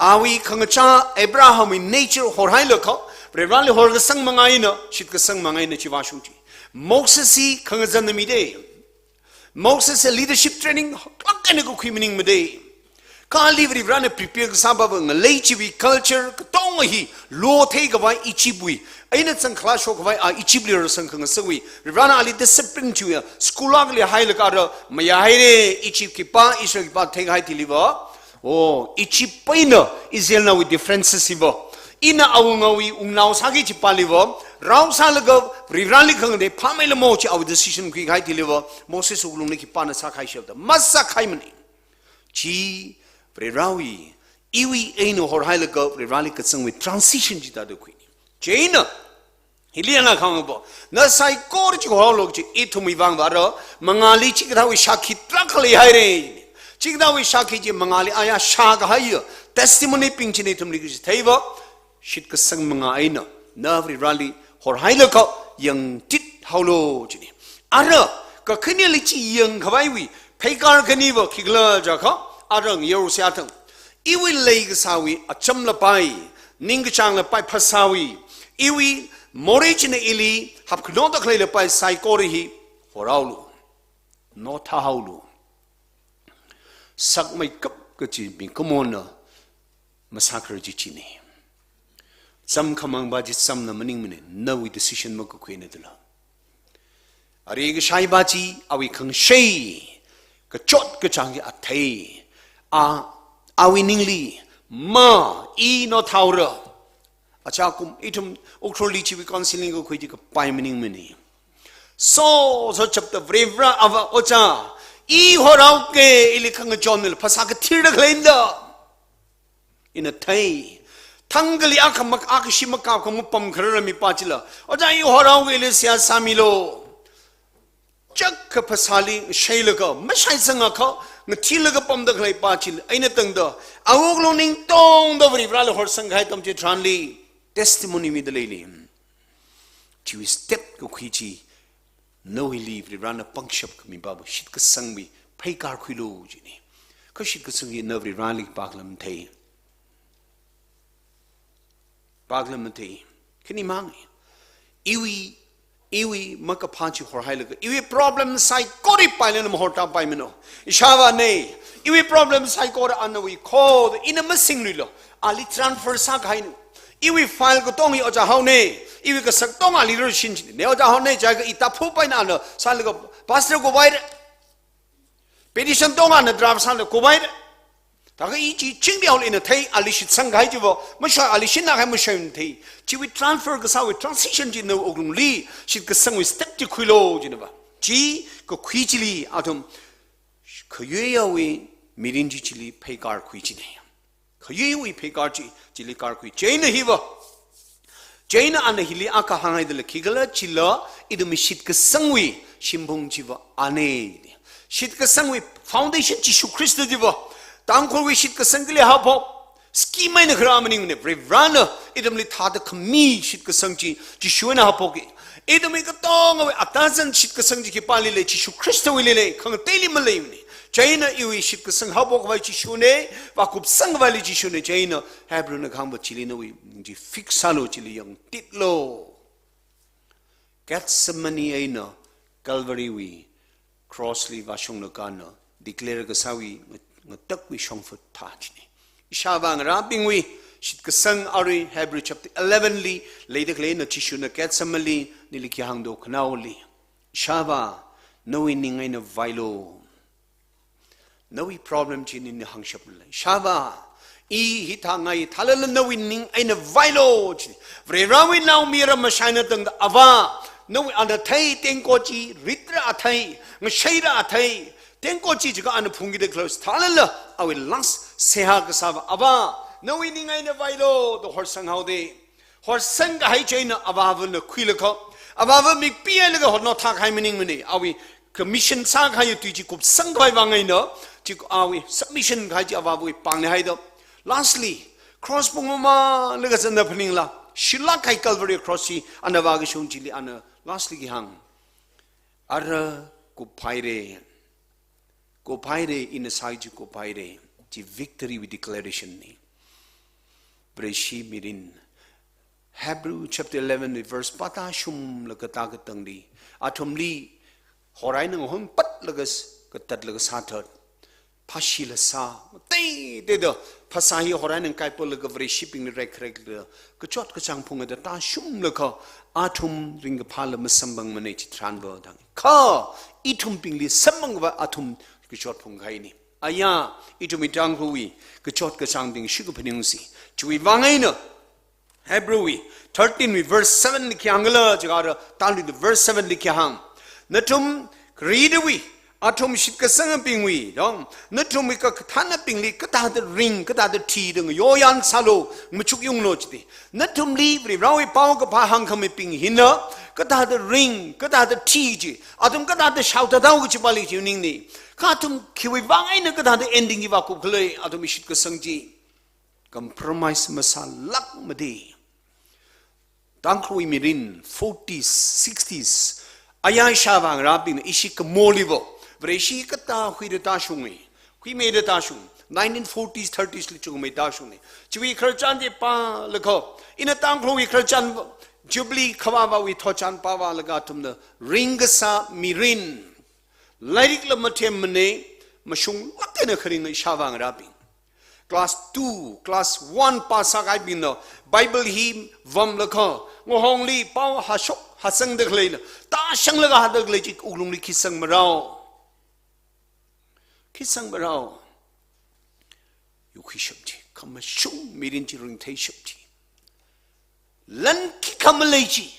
Awui khangachā Abrahamwui nature horhailaga, Varivarali horkasang manga eina, shitkasang manga eina chi vāshung chi. Moses hi khangazanna mida. Moses hi leadership training, klak eina kakhui maningmada. Kali Varivarana prepare kasā pava ngalei chiwui culture, katonga hi, lo theikhavai Egyptwui, eina zangkhala shokkhavai a Egyptli rāzang khangasakwui, Varivarana ali discipline chiwui, school akhali hailaga ara, mayahaira, Egypt khipā, Israel khipā theikahai thiliva. Oh, Egypt paina, Israelnaowui differences hiva. Ina awungawui, wungnao sāki chi paliva, rao sālaga, Varivarali khangatei phāmeilamo chi awui decision khuikahai thiliva, Moses wuklungli khipāna sākahai shapta, masākahaimana. Chi, Varivarawui, iwui eina horhailaga Varivarali kazangwui transition chi tāda khuini. Chieina, hili yangakha hāngva, na saikora chi horhaolu chi, ithumwui vangva ara, mangāli chikathāwui shākhi tarākha leihaira. Chikathāwui shākhi chi mangāli aya shākahaiya, testimony bing china ithumli kachitheiva, shitkasang manga eina, na Varivarali horhailaga yangtit haolu china. Ara, kakhaneli chi yangkhavaiwui, pheikar khaniva khikhala jiakha, ara ngayarusa thang. Iwui leikasāwui, acham lapai, ningkachāng lapai phasāwui, iwui morei china ili, hapkhano da khalei lapai saikora hi, horhaolu. Nothāhaolu. Sakmeikap kachi mikumona masākharar chi china. Zam khamangva chi zamna maningmana, nawui decision makakhui eina dala. Ari kashaiva chi, awui khangashei, kachot kachāng chi a thei, a, awui ningli, ma, i nothāhaora. Acha kum, ithum, Ukhrulli chiwui counseling kakhui chi kapai maningmana. So, so chapter Varivara ava ojā, i horhaoke, ili khangachon nila, phasā kathirda khalei eina da. Ina thei. Thangkhali akha mak-, akha shi makap kha mapam kharara mipa chila, ojā i horhaoke ili seihā sāmilu. Chak kha phasāli shailaga, mashaisangakha, ngathilaga pamda khalei pa chila, eina tangda, awuklung ning tongda Varivarali horsangkahai atam chitharanli, testimony mida leili. Chiwui step kakhui chi, nawuili Varivarana pangshap khami pava shitkasangwui pheikar khuilu china. Kha shitkasang hi na Varivarali paklam thei. Paklam thei. Khani mang. Iwui, iwui makaphā chi horhailaga, iwui problem saikora pailana mahortāpaimano. Ishāvāna, iwui problem saikora ana nawui kho, ina masingluilu. Ali transfer sākahaina. Iwui file katonga hi ojā Haona, iwui kasak katonga ali rāshin china. Ne ojā Haona, jiakha i taphupā eina ana sālaga pastor khuipaira. Petition katonga ana draft sālaga khuipaira. Thākha i chi chingdihaolu ina thei, ali shitsangkahai chiva, mashai ali shinna kahai mashai thei. Chiwui transfer kasāwui transition chi nawui wuklungli, shitkasangwui step chi khuilu chinava. Chi kakhui chili athum, khayuiya awui mirin chi chili pheikar khui china. Khayuiwui pheikar chi, chili karkhui. Chieina hiva. Chieina ana hili akha hānghaidala khikhala chila, ithumwui shitkasangwui shimphung chiva ane. Shitkasangwui foundation Jishu Khrista chiva. Tangkhulwui shitkasang kali haophok. Scheme eina kharā maningmana, Varivarana ithumli thāda khami shitkasang chi, Jishuna haophoka. Ithumwui katongawui atazan shitkasang chi khipāli lei, Jishu Khristawuili lei, khangateili maleimana. Chieina iwui shitkasang haophok khavai Jishuna, vākupsang khavai Jishuna, chieina Hebrewna kahāngva chili nawui ning chi fix sālu, chili yangtitlu. Gethsemane eina Calvary wui cross li vāshunglaga ana declare kasāwui nga-, ngatakwui shongfa thā china. Ishāvā ngarābingwui shitkasang arui Hebrew chapter eleven li leida khaleina Jishuna Gethsemane li nili khi hāngdo khanaoli. Ishāvā, nawui ning eina vāilu. Nawui problem chi nina hāngshaplu. Ishāvā, i hithāngai thālala nawui ning eina vāilu chi. Varivarawui naomayara mashaina tangda Avā, nawui ana thei tengko chi, ritra a thei, ngashaira a thei, tengko chi jiakha ana phungkida khalei thālala, awui last seihā kasāva, Avā, nawui ning eina vāilu, da horsang haoda. Horsang kahai chieina Avāvana khuilaga, Avāva mikpi hailaga hotnao thākahai maningmana, awui commission sākahai tui chi kupsang khavai vang eina, chi awui submission kahai chi Avāvawui pāngna haida. Lastly, cross pung mamānlaga zangda phaningla, shilāk kahai Calvary cross chi ana vākashung chili ana lastly khi hāng. Ara kuphaira. Kuphaira, ina sāki chi kuphaira. Chi victory wui declaration na. Vareshi mirin. Hebrew chapter eleven verse pata shumlaga katā katangli, athumli horai eina ngahunpatlaga s-, katatlaga sāthat. Phāshila sā, teiteida, phasā hi horai eina ngakaipalaga Vareshibingli rekrekda, kachot kachāng phungda tāshumlaga, athum ringkaphāla masamphangmana chitharanva dang. Kha ithumbingli samphangva athum kachot phungkahaina. Aya, ithumwui Tangkhulwui kachot kachāngbing shikha phaningsi. Chiwui vang eina, Hebrew wui thirteen wui verse seven li khi hāngkhala jiakha, tangli the verse seven li khi hāng. Nathum kharidawui, athum shitkasangbingwui, dong, nathumwui kakathanabingli kathāda ring, kathāda thi da ngayoyan sālu, machuk yunglu chida. Nathumli Varivarawui paokaphā hāngkhamibing hina kathāda ring, kathāda thi chi, athum kathāda shaothat haoki kachi pāli chi maningmana. Kha athum khiwui vang eina kathāda ending hi vākup khala, athumwui shitkasang chi. Compromise masālākmada. Tangkhulwui mirin forties, sixties, aya ishāvā ngarābingna ishi kamoliva, Vareshi katā huida tāshunga, huimeida tāshung, nineteen forties, thirties li chungmei tāshunga. Chiwui khararchan chi pālaga, ina Tangkhulwui khararchan, Jubilee khavāvāwui thotchan pāvālaga athumna ringkasā mirin. Lairikla mathemmana, mashunglāk eina kharing ishāvā ngarābing. Class two, class one pāsā kahaibingna Bible hi vamlaga, ngahongli pao hashok hasangda khaleila, tāshanglaga hāda khalei chi wuklungli khi sangmarao. Khi sangmarao. Yukhuishap chi, khamashung mirin chi ringtheishap chi. Lan khikha malei chi.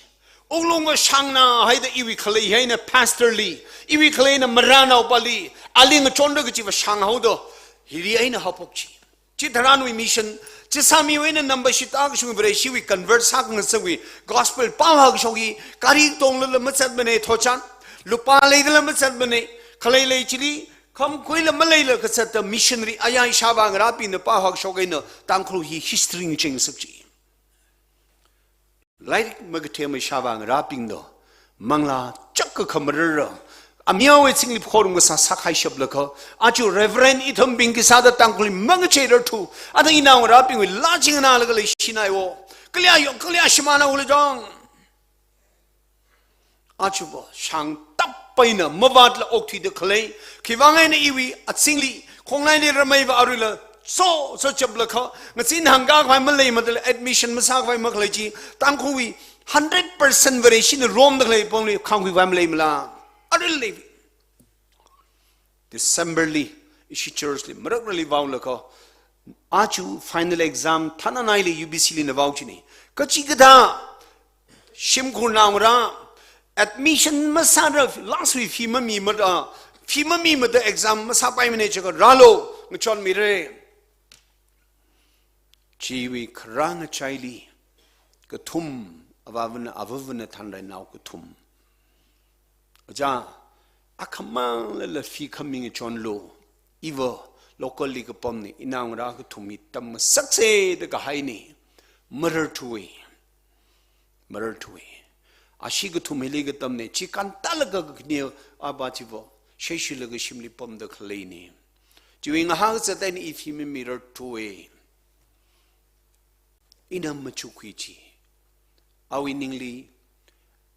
Wuklung kashāngna haida iwui khalei hi eina pastor li, iwui khalei eina maranaopali, ali ngachonra kachiva shānghaoda, hili eina haophok chi. Chitharanwui mission, chisāmiwui eina number shitā kashung Vareshiwui convert sākhangasakwui gospel pao hākashok hi, gari tonglala mazatmana thotchan, lupā leidala mazatmana, khalei lei chili, khamkhuila maleila kazata missionary aya ishāvā ngarābingna pao hākashok eina Tangkhul hi history ngacheingasak chi. Lairik makathema ishāvā ngarābingna manglā chak kakhamarara, amiawui chingli khorum kasā sākhaishap laga, aja Reverend ithumbing khisāda Tangkhulli mangacheirarthu, ada inao ngarābingwui laa chi nganālaga leishinaiwo. Kaliya yo, kaliya shimānao lei jong. Achuva shāngtap eina mavātla okthuida khalei, khiwui vang eina iwui azingli, khongnaili rameiva aruila, so, so chaplaga, ngazin hāngkā khavai maleimada admission masākhavai makhalei chi, Tangkhulwui hundred percent Vareshina romda khalei pongli khangkhui khavai maleimala. Aruila lei. December li, ishi church li, marakrali vaolaga, aja final exam, thananaili U B C lina vao china. Kachikathā, shimkhur naongarā, admission masāra, last wui fee mamimada, fee mamimada exam masāpaimana jiakha rālu, ngachonmira. Chiwui kharā ngachaili kathum, avāvana, avāvana thanrainao kathum. Oja, akhamang lala fee khaming chonlu, iva local li kapamna, inao ngarā kathum hi tamngasaksa da kahaina, mararthuwa. Mararthuwa. Ashi kathum hili katamna, chi kāntalaga kakhane ava chiva, shaishilaga shimli pamda khaleina. Chiwui ngahākazat eina i fee mamirarthuwa. Ina machukkhui chi. Awui ningli,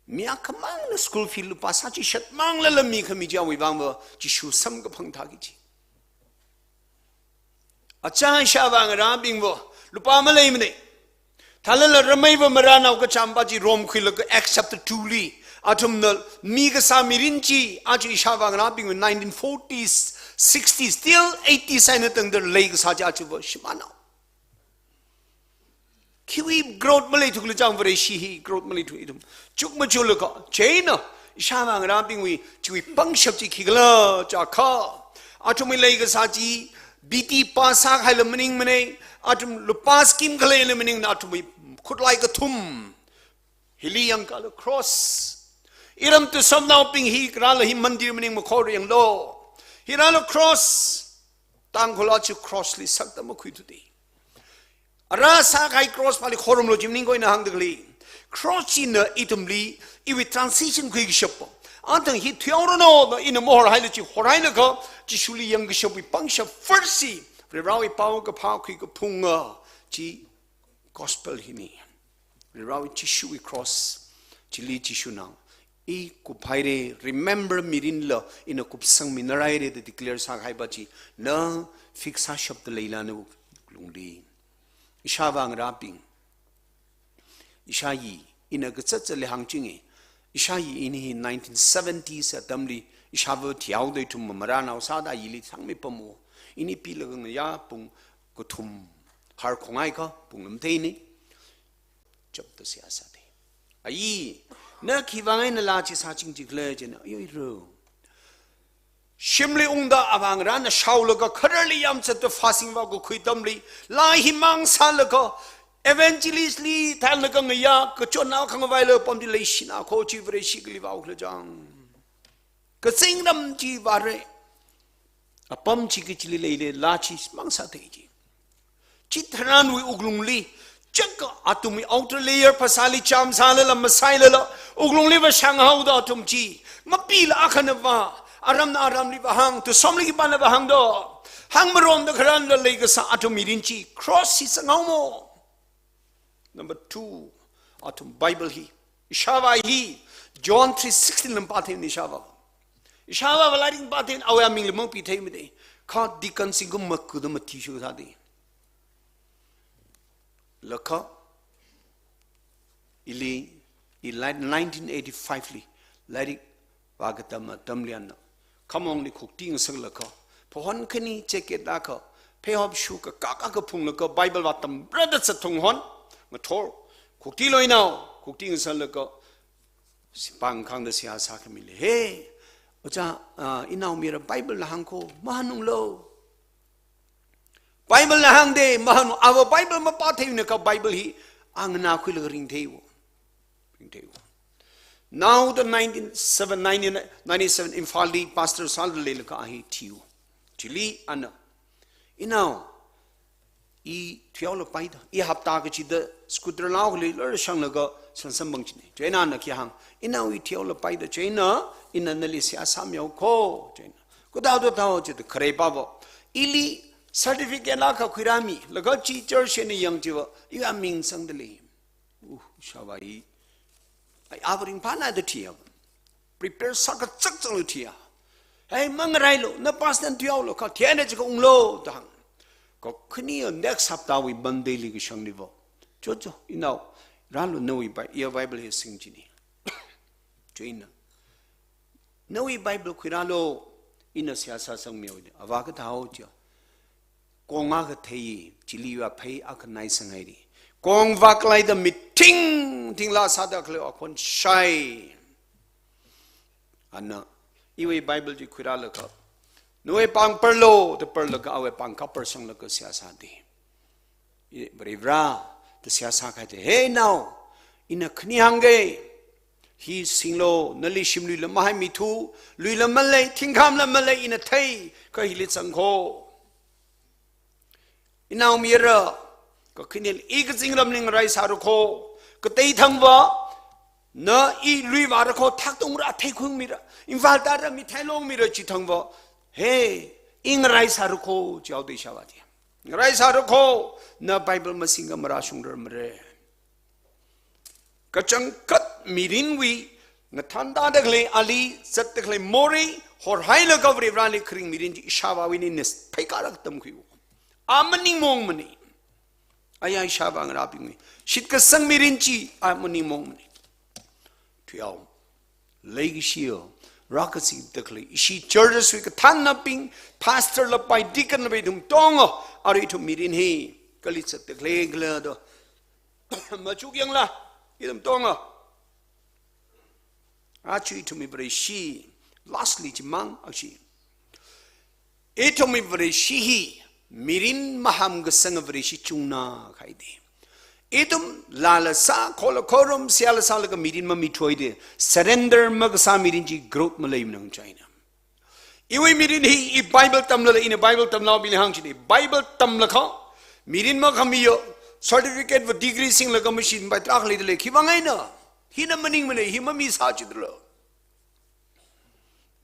mi akhamangna school fee lupā sāchishat mang lala mikhami chi awui vangva, Jishu samkaphang thāki chi. Achā ishāvā ngarābingva, lupā maleimana. Thālala rameiva marānao kachāmpa chi romkhuilaga Acts chapter two li, athumna mikasā mirin chi, aja ishāvā ngarābingva nineteen forties, sixties, till eighties eina tangda leikasā chi ajava shimānao. Khiwui growth maleithu khala chang Vareshi hi growth maleithu ithum. Chukmajalaga, chieina, ishāvā ngarābingwui, chiwui pangshap chi khikhala jiakha. Athumwui leikasā chi, B T pass sākahaila maningmana, athum lupā scheme khaleila maningmana, athumwui khutlai kathum. Hili yangkhala cross. Iram Tusomnaobing hi karāla hi mandir maning makhor yanglu. Hi rālu cross. Tangkhul aja cross li sakda makhuithuda. Ara sākahai cross pali khorumlu chi maning ko ina hāngda khalei. Cross china ithumli, iwui transition khuikashappa. Athang hi thuihaoranu da ina mahorhaila chi horhailaga, Jishuli yangkashapwui pangshap first chi, Varewui paokaphā khuikaphunga chi gospel hina. Varewui Jishuwui cross, chili Jishuna, i kuphaira, remember mirinla, ina kupsangminarhaira da declare sākahaipa chi, na fix sāshapda leila nawui wuklungli. Ishāvā ngarābing. Ishāyi, ina kazat zatli hāngchinga. Ishāyi ini hi nineteen seventies atamli, ishāvā thihaoda ithum marānao sāda yili sangmipamwo. Ini pilaga ngayā pung kathum harkhongaikha pung lamtheina. Chapda seihā sāda. Ayi, na khiwui vang eina laa chi sāching chikhala jina, ayo iro. Shimli ungda avā ngarāna shaolaga khararli yamzatda fasting vākakhui atamli, laa himang sālaga, evangelist li thanlaga ngayā, kachonna khangavaila pamda leishina kho chi Vareshi kali vāukhala jang. Kazingram chi vāra. Apam chi kachili leila, laa chi mang sāda chi. Chitharanwui wuklungli, chaka athumwui outer layer phasāli chām sālala, masailala, wuklungli vāshang haoda athum chi, mapila akhanava, aramna aramli vāhāng, Tusomli khipāna vāhāngda, hāngmaromda kharānla leikasā athum mirin chi, cross hi sanghaomo. Number two, athum Bible hi, ishāvā hi, John three sixteen lam pātheina ishāvā. Ishāvāva lairik pātheina, awui aming lamang pitheimada, kha deacon singkum makuda mati shu sāda. Laga, ili, i lai nineteen eighty-five li, lairik vākatam atamli ana, khamongli khukti ngasaklaga, phahon khani jacket akha, pheihop shu kakak akha phunglaga, Bible vātamrada zatung hon, ngathor, khukti loinao, khukti ngasaklaga, sipāng khangda seihā sākhami lei. He, oja, ah, inao mira Bible la hāng kho, mahānunglo. Bible la hāngda, mahānung, ava Bible mapātheina kha Bible hi, anganā khuilaga ringtheiwo. Ringtheiwo. Naoda nineteen seven, nineteen ninety-seven Imphal li pastor sāda leilaga a hi thiwo. Chili ana, inao, i thihaolapaida, i hapta kachida scooter laokali lor shanglaga sansan bang china. Chieina ana khi hāng, inao i thihaolapaida, chieina, ina nali seihā sāmihao kho, chieina. Kutao to tao chida kharei pāva. Ili certificate la kha khuirāmi, laga chi church eina yang chiva, iwui aming sangda lei. Uh, ishāvā hi. Ai, ava ringphāna da thiya. Prepare sākazak zanglu thiya. Hei, mangarailu, na pastor thihaolu, kha thiyana chika unglu, da hāng. Kakhane next haptawui Monday li kashangniva. Cho cho, inao, rālu nawui Bi-, iya Bible hi sing china. Chieina. Nawui Bible khuirālu, ina seihā sāsangmihaoda. Ava kathāo chiya. Kong akha thei, chili vāphei akha naisanghaira. Kong vāklaida mithing, thingla sāda khalei akhon shai. Ana, iwui Bible chi khuirālaga, nawui pāng parlu, da parlaga, awui pāng kha parsanglaga seihā sāda. I, Varivara, da seihā sākahai thāda, "He nao, ina khani hāngga, hi singlo, nali shimlui lam mahaimithu, lui lam malei, thingkham lam malei, ina thei, kha hili zangkho. Inaomayara, kakhaneli i kazingramli ngarai sārakho, katei thangva, na i lui vārakho, thaktung ra theikhuimira, Imphal tāra mi theilongmira chi thangva, he, i ngarai sārakho," jihaoda ishāvā chi. "Ngarai sārakho, na Bible masingakha marāshungrarmara." Kachangkhat mirinwui ngathānda khalei, ali zatda khalei morei horhailaga Varivarali kharing mirin chi ishāvāwui eina pheikar tamkhuiya. A maningmongmana. Aya ishāvā ngarābingwui shitkasang mirin chi a maningmongmana. Thuihaowa. Leikashiya, rākazipda khalei ishi churches wui kathānnabing, pastor lapai, deacon lapai ithum tonga, arui ithum mirin hi kali zatda khalei khala da machukyangla, ithum tonga. Aja ithumwui Vareshi, lastly chimang ashi, ithumwui Vareshi hi mirin maham kasanga Vareshi chungna kahaida. Ithum lala sā, khola khorum, seihāla sālaga mirin mamithuida, surrender makasā mirin chi growth maleimana china. Iwui mirin hi, i Bible tamlala, ina Bible tamnaobingli hāngchina, Bible tamlakha mirin makhamiya, certificate va degree singlaga machine bai trak leidalei, khiwui vang eina? Hina maningmana, hi mamisā chidala.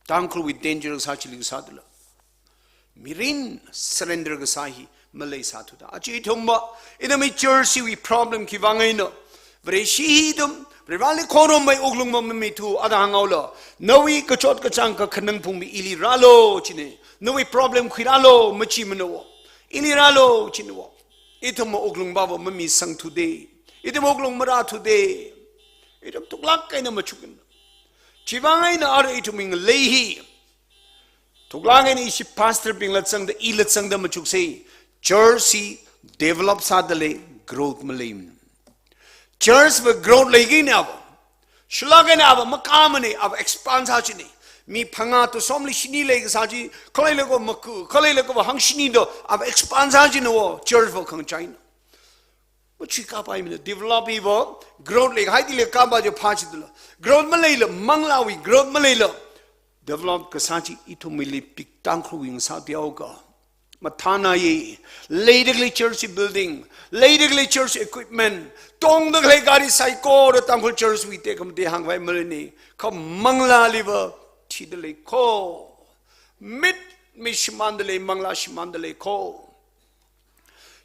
Tangkhulwui danger kasā chili kasā dala. Mirin surrender kasā hi maleisāthuda. Aja ithumva, ithumwui church hiwui problem khiwui vang eina? Vareshi hi ithum, Varivarali khorumwui wuklungva mamithu, ada hānghaola. Nawui kachot kachāng kakhanang phungmi ili rālu china. Nawui problem khuirālu, machimana wo. Ili rālu china wo. Ithumva wuklungva va mamisangthuda. Ithum wuklung marāthuda. Ithum thuklāk eina machukna. Chiwui vang eina arui ithumwui ngalei hi thuklāk eina ishi pastorbingla zangda, ila zangda machuksa. Church hi develop sādalei, growth maleimana. Church va growth leikina va, shilāk eina va makāmana, va expand sāchina. Mi phangā to somli shini leikasā chi, khaleilaga maku, khaleilaga va hangshini da, va expand sāchina wo, church va khangachāna. Machui kapaimana, develop hiva, growth leikahaili kapa chi phāchidala. Growth maleila, manglāwui growth maleila, develop kasā chi ithumwuili pik Tangkhulwui ngasā teokha. Mathānāya, leida khalei church building, leida khalei church equipment, tongda khalei gari saikora Tangkhul church wui tekhamatei hāngvai malani, kha manglāliva thidalei kho. Mit mi shimāndalei, manglā shimāndalei kho.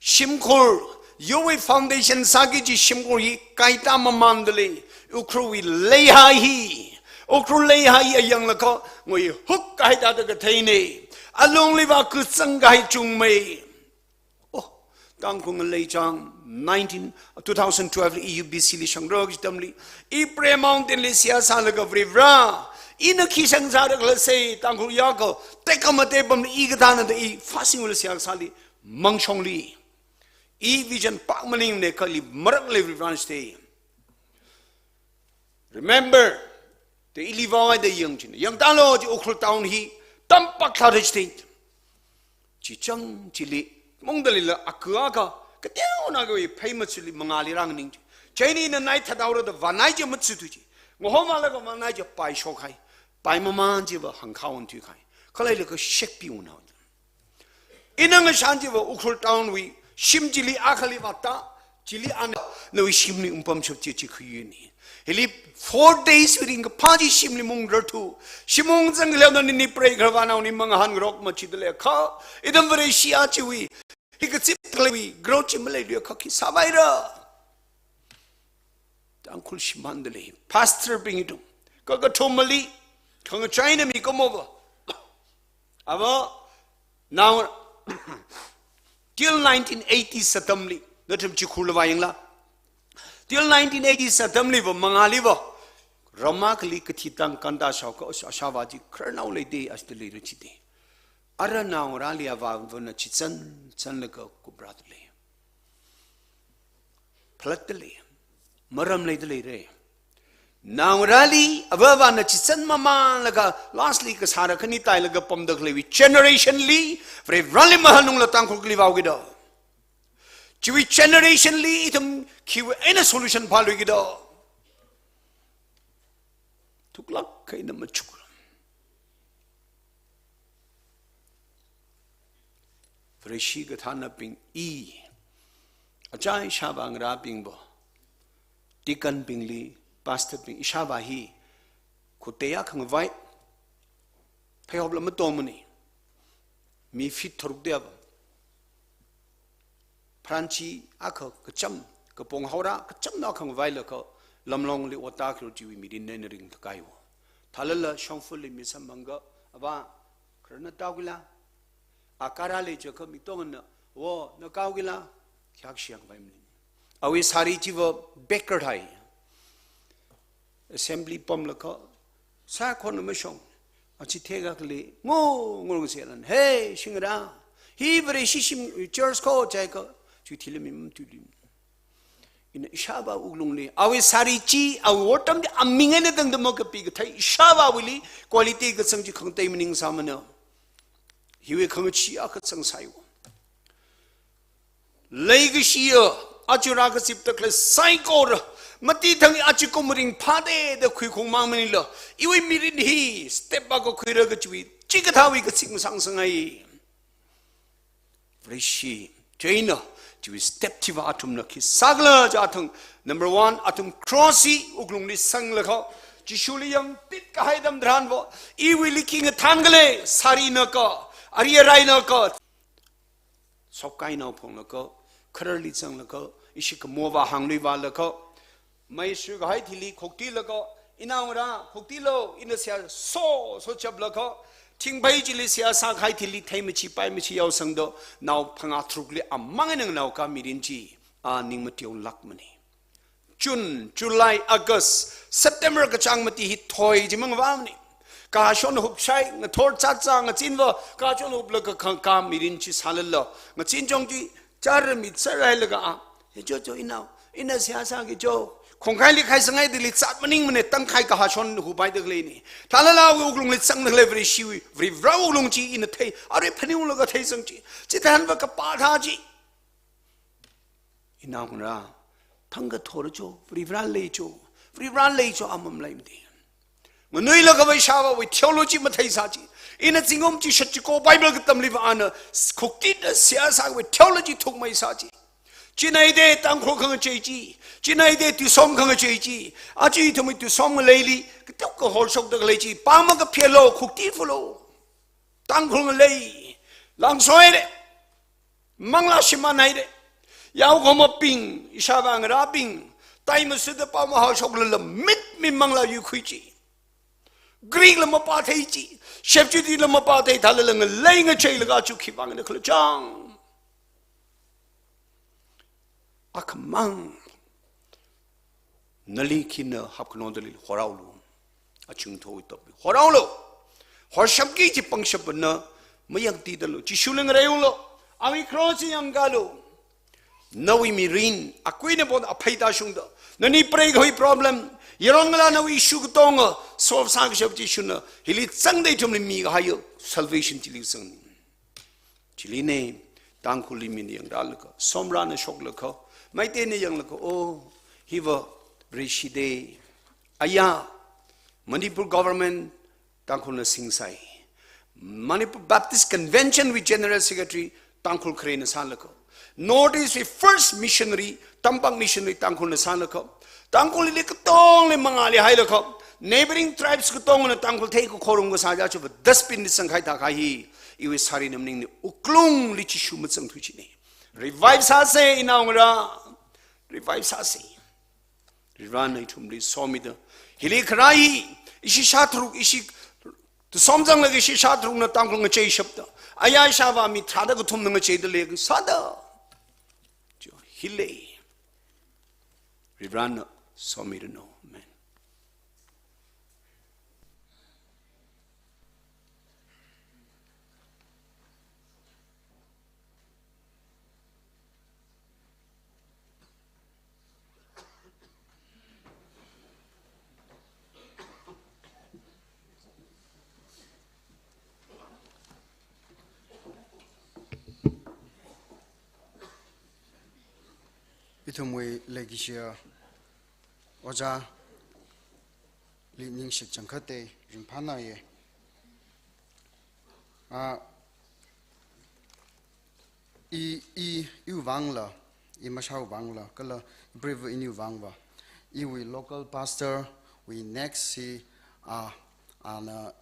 Shimkhur, yurwui foundation sāki kaji shimkhur hi kaitā mamāndalei, Ukhrulwui leihā hi, Ukhrul leihā hi ayanglaga, ngui huk kahaida katheina. Alungliva kazang kahai chungmei. Oh, Tangkhul ngalei chang, nineteen, two thousand twelve li I U B C li shangrak atamli, I Prayer Mountain li seihā sālaga Varivara, ina khi shang sāra khala sei, Tangkhul yākha, tekhamatei pamli I kathānada I fasting wala seihā sāli, Mangshongli. I vision pak maningmana kha ili marakli Varivara stay. Remember, te ili vāhaida yangchina. Yangtālu chi Ukhrul town hi tampak tharich state. Chichang chili, mungdalila aku akha, kateonao kawui phei machuli mangāli rānganing chi. Chieina ina nai thadaora da vānai chi machithu chi. Ngahomalaga vānai chi paishokhai. Pai mamān chiva hangkhaon thuikhai. Khaleilaga shekpi unao. Ina ngashan chiva Ukhrul town wui, shim chili akhali vāta, chili ana, nawui shimli ungpamshap chi chi khuyuni. Hili four days wui ringkaphā chi shimli mungrarthu, shim ungzang leona nini pray kharvānao ni mangahān ngarok machidalei kha, ithum Vareshi chiwui, hi kazip khalei wui, growth chi maleiluiakha khi sāvaira. Tangkhul shimāndalei, pastorbing ithum, kakathumali, khangachāna mikumova. Ava, now, till nineteen eighties atamli, nathum chikhurla vāyangla. Till nineteen eighties atamliva, mangāliva, ram akhali kathi tang kanda shao kha, ashāvā chi khararnao leida, ashida leira chida. Ara naongarāli avāvana chichan, chanlaga kuprādalei. Phalattale, maram leidaleira. Naongarāli, avāvana chichan mamānlaga, lastly kasāra khani tailaga pamda khaleiwui generation li, Varivarali mahanungla Tangkhul kali vāukida. Chiwui generation li ithum khiwui eina solution phāluiki do. Thuklāk eina machuk. Vareshi kathānabing, i, achai ishāvā ngarābingva, deacon bingli, pastor bing, ishāvā hi, khuteya khangavai, pheihop lam matomani, mi feet tharuk teya va, pharan chi akha kacham, kapong haora kacham na khangavai laga, lamlongli ot tākhalu chiwui mirin eina ringkakaiwo. Thālala shongfali mi samphanglaga, ava, khararna taokila, a kara leichakha mi tongana, wo, na kaokila, khyak shiang vai mling. Awui sari chiva baker thai. Assembly pamlaga, sākhon mashong, achi thekakli, ngo, ngurung selan, hey, shingra, hi Vareshi shim church ko, chaika, chu thili mi mtuli. Ina ishāvā wuklungli, awui sari chi, awui otam di aming eina tangda makapi kathei, ishāvāwuili, quality kasang chi khangatei maningsāmana. Hiwui khangachee akha zangsaiwo. Leikashiya, aja rākazip takle saikora, mati thang aja kum ringphāda da khuikhong mang maningla, iwui mirin hi, step akha khuira kachiwui, chikathāwui kazing sangsangai. Vareshi, chieina, chiwui step chiva athumna khi sākhala jiakha, number one, athum cross hi wuklungli sanglaga, Jishuli yangtit kahai atam tharanva, iwuili khi ngathānkhala, sari naka, ari arai naka, sopkai nao phonglaga, khararli zanglaga, ishi khamova hāngluiva laga, mei shuikahai thili khoktilaga, inao ngarā, khoktilo, ina seihā so, so chaplaga, thingphei chili seihā sākahai thili theimachi, paimachi yaosangda, nao phangā tharukli amang eina nganaoka mirin chi, a ning mateolākmana. June, July, August, September kachāng mati hi thoi chi mangvāmana. Kahashon hupshai, ngathor chacha, ngachinva, kahashon huplaga khangkā mirin chi sālala. Ngachin chong chi, chara mi sārailaga a. He cho cho inao, ina seihā sāki cho. Khongkhaili khaisangai dili zat maningmana, tangkhai kahashon hupaida khaleina. Thālala wuklungli zangda khalei Vareshiwui, Varivara wuklung chi ina thei, arui phaninglaga theisang chi. Chitharanva kapā thā chi. Inao ngarā, thangkha thora cho, Varivara lei cho, Varivara lei cho, amam leimada. Nganuilakha ishāvāwui theology matheisā chi. Ina zingkum chi shat chiko Bible katamliva ana, khoktit da seihā sāwui theology thukmeisā chi. Chieina ithum Tangkhul khangachei chi, chieina ithum tuisom khangachei chi, aja ithumwui tuisom ngaleili, katok kahor shokda khalei chi, pāng makaphilo, khoktit phalo. Tangkhul ngalei, langsoire. Manglā shimānhaire. Yaokahomabing, ishāvā ngarābing, tai masuda pao mahao shoklala mit mi manglā yuikhui chi. Greek la mapāthei chi, Septuagint la mapāthei thālala ngalei ngacheilaga chu khivang na khala chang. Akhamang. Nali khina hapkhano dalili horaolu. Achungthawui topli. Horaolu. Horshapki chi pangshapna mayangtidalu. Jishuli ngareiulu. Awui cross yangkalu. Nawui mirin, akuina pon aphei tāshungda. Nani preikahai problem. Yaron ngalānawui issue katonga solve sākashap Jishuna. Hili zangda ithumli mikahaiya salvation chili zang. Chilina, Tangkhulli mina yangrālaga, Somrana shoklaga, Meiteina yanglaga, oh, hiva Vareshi da. Aya, Manipur government, Tangkhulna singsai. Manipur Baptist Convention wui General Secretary, Tangkhul kharena sālaga. North East wui first missionary, Tampak missionary, Tangkhulna sālaga. Tangkhulli katongli mangāli hailaga. Neighboring tribes katongna Tangkhul theikakhorum kasā ja chuva dustbin li sangkhai thākahai hi. Iwui sari namning ni wuklungli Jishu mazangthui china. Revive sāsa inao ngarā. Revive sāsa. Varena ithumli somida. Hili kharā hi, ishi shātharuk, ishi tuisom zanglaga ishi shātharukna Tangkhul ngacheishapda. Aya ishāvā mi tharāda kathumna ngacheida leisāda. Cho, hili. Varena somiranu. Amen. Ithumwui leikashiya ojāli ningshit changkhat ringphānāya. A, i, i, iwui vangla, i mashāwui vangla, kala ipreiva iniwui vangva, iwui local pastor wui next hi, a, ana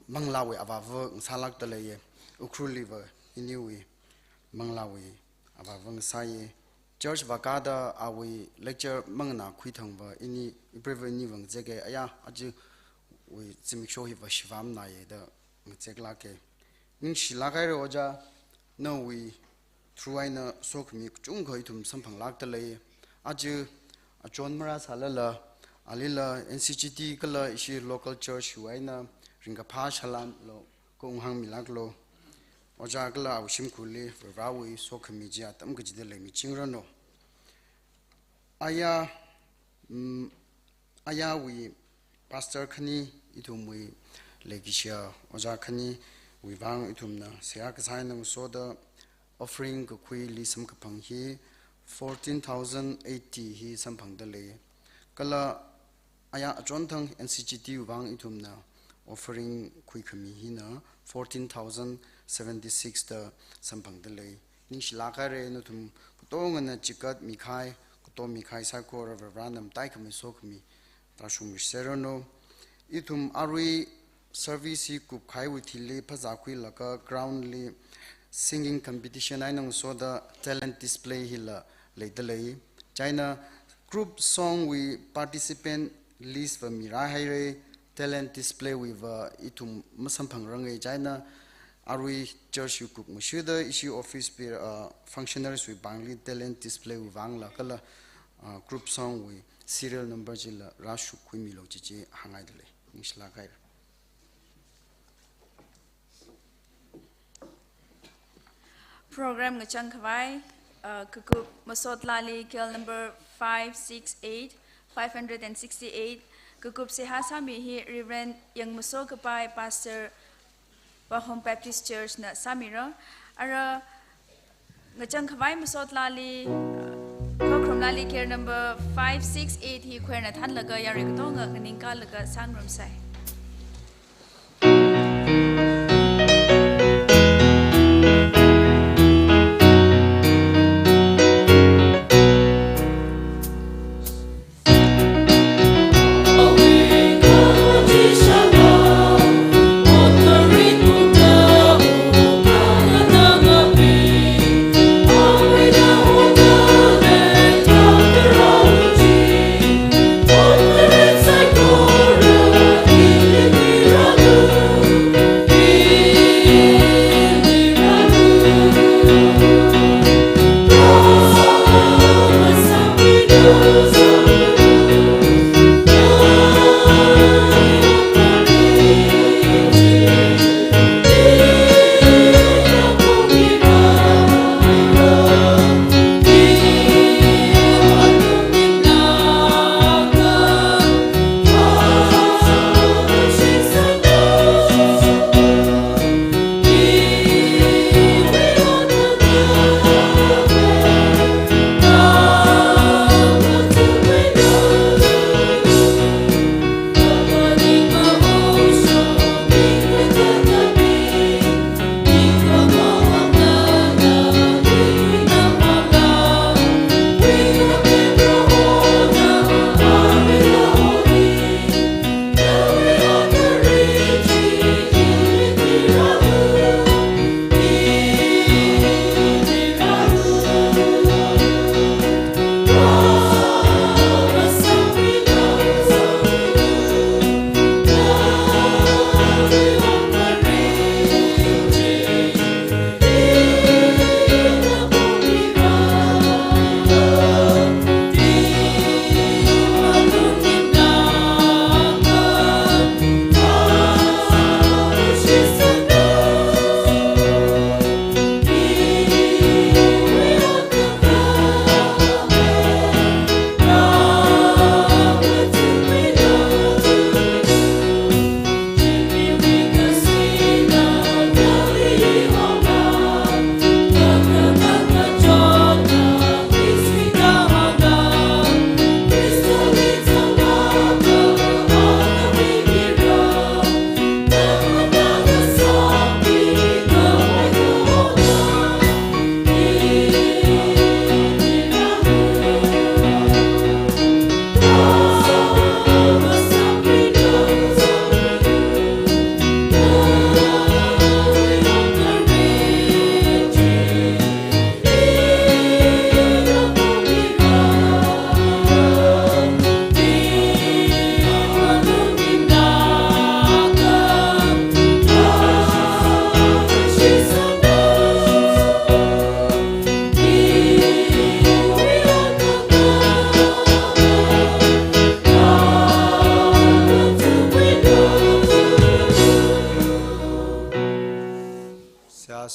manglāwui avāva ngasālākda leiya. Ukhrulliva iniwui manglāwui avāva ngasāya. Church vākāda awui lecture manganākhui thangva ini, ipreiva iniva ngazeka, aya, ajawui zimiksho hiva shivamnaya da ngazeklāka. Ningshilāk haira ojā, nawui through eina sokhami kachungkha ithum samphanglākda lei. Aja achon marāsālala, alila N C G T kala ishi local church wui eina ringkaphā salām lo, kha unghāngmilāklo. Ojā kala awui shimkhurli Varivarāwui sokhami chi atam kachida leimichingranu. Aya, mm, ayawui pastor khani, ithumwui leikashiya ojā khaniwui vang ithumna seihā kasā eina ngasoda offering kakhuili samkaphang hi fourteen thousand eighty hi samphangda lei. Kala aya achonthang N C G T wui vang ithumna offering khuikhami hina fourteen thousand seventy-six da samphangda lei. Ningshilāk haira, nathum katongana chigatmi kahai, katommi kahai saikora Varivarāna mataikhamei sokhami tāshungmiserranu. Ithum arui service hi kupkahaiwui thili phazākhuilaga ground li singing competition eina ngasoda talent display hila leida lei. Chieina group song wui participant list va mirā haira, talent display wuiva ithum masamphangranga. Chieina arui church wui kupngashuda ishi office bearer, uh, functionaries wui pāngli talent display wui vangla kala, uh, group song wui serial number chila rāshuk khuimilu kaji chi hāngngaida lei. Ningshilāk haira. Program ngachang khavai, uh, kakup masotlāli K L number five six eight, five hundred and sixty-eight, kakup seihā sāmi hi Reverend Yangmasokapai, Pastor, Pahom Baptist Church na sāmira. Ara ngachang khavai masotlāli, uh, khokharum lāli K L number five six eight hi choir na thānlaga yarui katonga nganingkālaga sāngarumsai.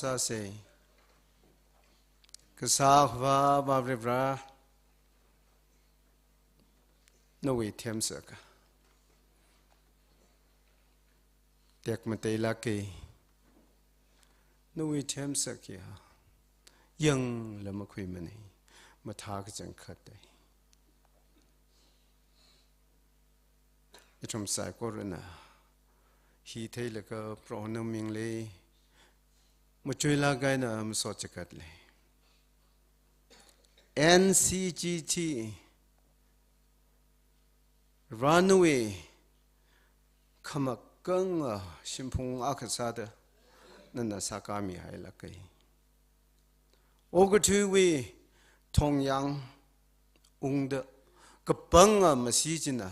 sāsa. Kasā Akhava Varivara, nawui themsaka tekmateilāka. Nawui themsak hiya yangla makhuimana, mathā kachangkhat dai. Ithum saikorana hi theilaga Prohona mingli machuilāk eina masot chikatli. N C G T, Varewui khamakanga shimphung akha sāda nana sākāmihailāka. Okathuiwui thongyāng ungda kapanga masi china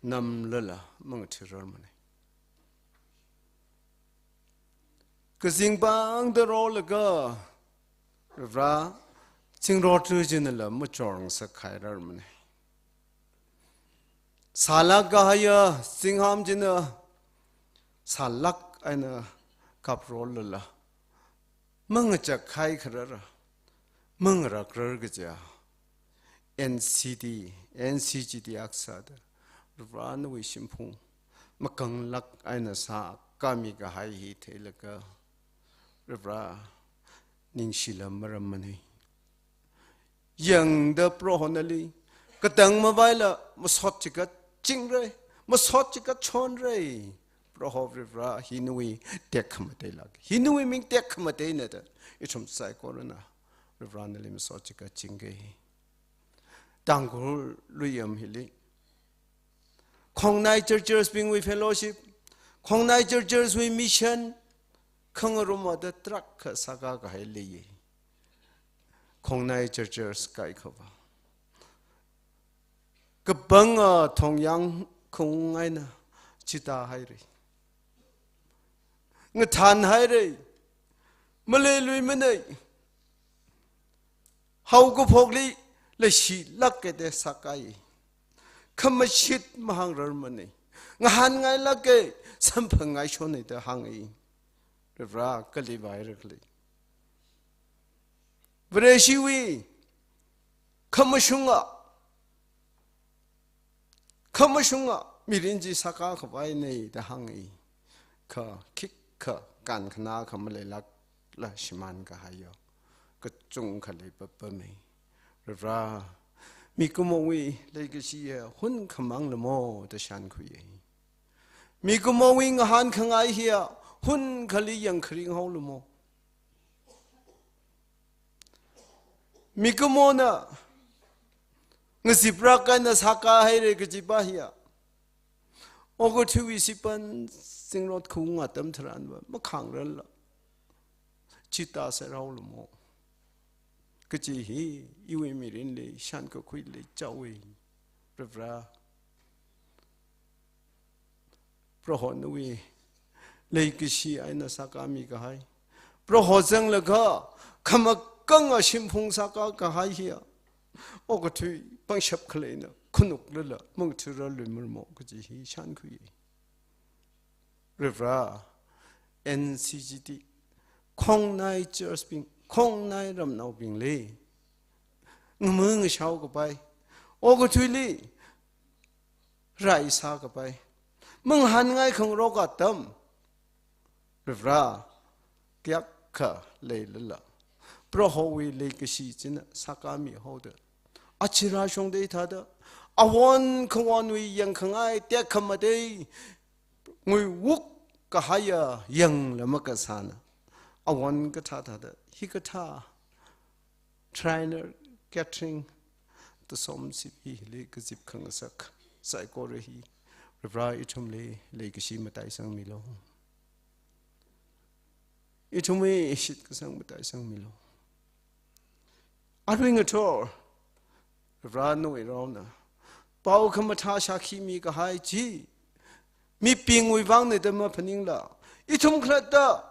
namlala mangathirarmana. Kazingpangda rolaga Vare, zingrot tui chinala machorngasak hairarmana. Sālāk kahaiya zingham china sālāk eina kaprolala mangachak haikharara, mangarakrar kaja N C T, N C G T akha sāda Varewui shimphung makanglāk eina sākāmi kahai hi theilaga Vare ningshila marammanei. Yangda Prohonali katang mavaila masot chikat chingrei, masot chikat chonrei. Proho Vare, hi nawui tekhamateilāk, hi nawui ming tekhamateinada ithum saikorana Vare nali masot chikat chingei. Tangkhul luiyam hili Khongnai churches bingwui fellowship, Khongnai churches wui mission, khangarumada tarākha sākā kahai leiya. Khongnai churches kaikhava kapanga thongyāng khaung eina chithāhairei, ngathānhairei, maleiluimanei. Haokaphokli leishilāka da sākāi. Khamashit mahāngrarmanei. Ngahānngailāka, samphangngaishonei da hāngi. Vare, kali vairakli. Vareshiwui khamashunga, khamashunga mirin chi sākā khavainei da hāngi. Kha khikha kankhanā kha maleilākla shimān kahaiya kachungkha leipapamei. Vare, mikumowui leikashiya hun khamang lamo da shānkhuiya. Mikumowui ngahānkhangai hiya hun khali yangkharing haolamo. Mikumona ngaziprak eina sākāhairei kajipa hiya okathuiwui sipan zingrot khaung atam tharanva makhāngrarla chithāser haolamo kaji hi iwui mirinli shānkakhui leichaowei. Vare, Proho nawui leikashi eina sākāmi kahai, Proho zanglaga khamakanga shimphung sākā kahai hiya okathui pangshap khaleina khanuklala mangathirarluimaramo kaji hi shānkhui. Vare, N C G T, Khongnai church bing, Khongnai ramnaobingli ngama ngashao kapai, okathuili rai sākapai, mangahānngai khangarok atam, Vare, kayākha leilala Prohowui leikashi china sākāmi haoda, achi rāshongda hithāda awon khawonwui yangkhangai tekhamatei nguiwuk kahaiya yangla makasāna, awon kathā thāda, hikathā trainer, catering, tasomsip hili kazip khangasak saikora hi Vare ithumli leikashi mataisangmilu. Ithumwui shitkasang mataisangmilu. Arui ngathor Vare nawui raona pao khamathā shākhi mikahai chi mibingwui vangna da maphaningla, ithum khalatta,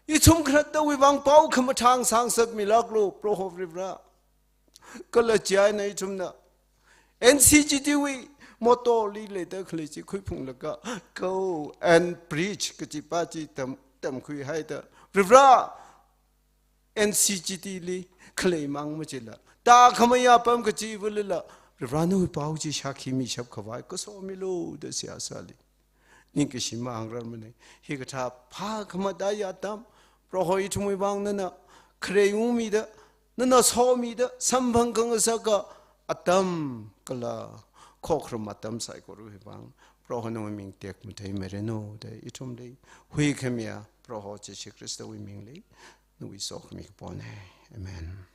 ithum khalattawui vang pao khamathā sāngasakmilāklu Proho Vare. Kala chieina ithumna N C G T wui motto li leida khalei chi khuiphunglaga, "Go and preach" kajipa chi tam, tamkhuihaida, Vare, N C G T li khalei mang machila, tākhamei apam kachiva̱lila, Varewui pao chi shākhi mishap khavai kasomilu da seihā sāli. Ningkashi mahāngrarmana. Hikathā phākhamata̱ atam, Proho ithumwui vang nana kharei ungmida, nana somida, samphang khangasaka atam kala khokharum atam saikorawui vang Proho nawui ming tekmatheimiranu da ithumli huikhamiya Proho Jishu Khristawui mingli nawui sokhami kapona. Amen.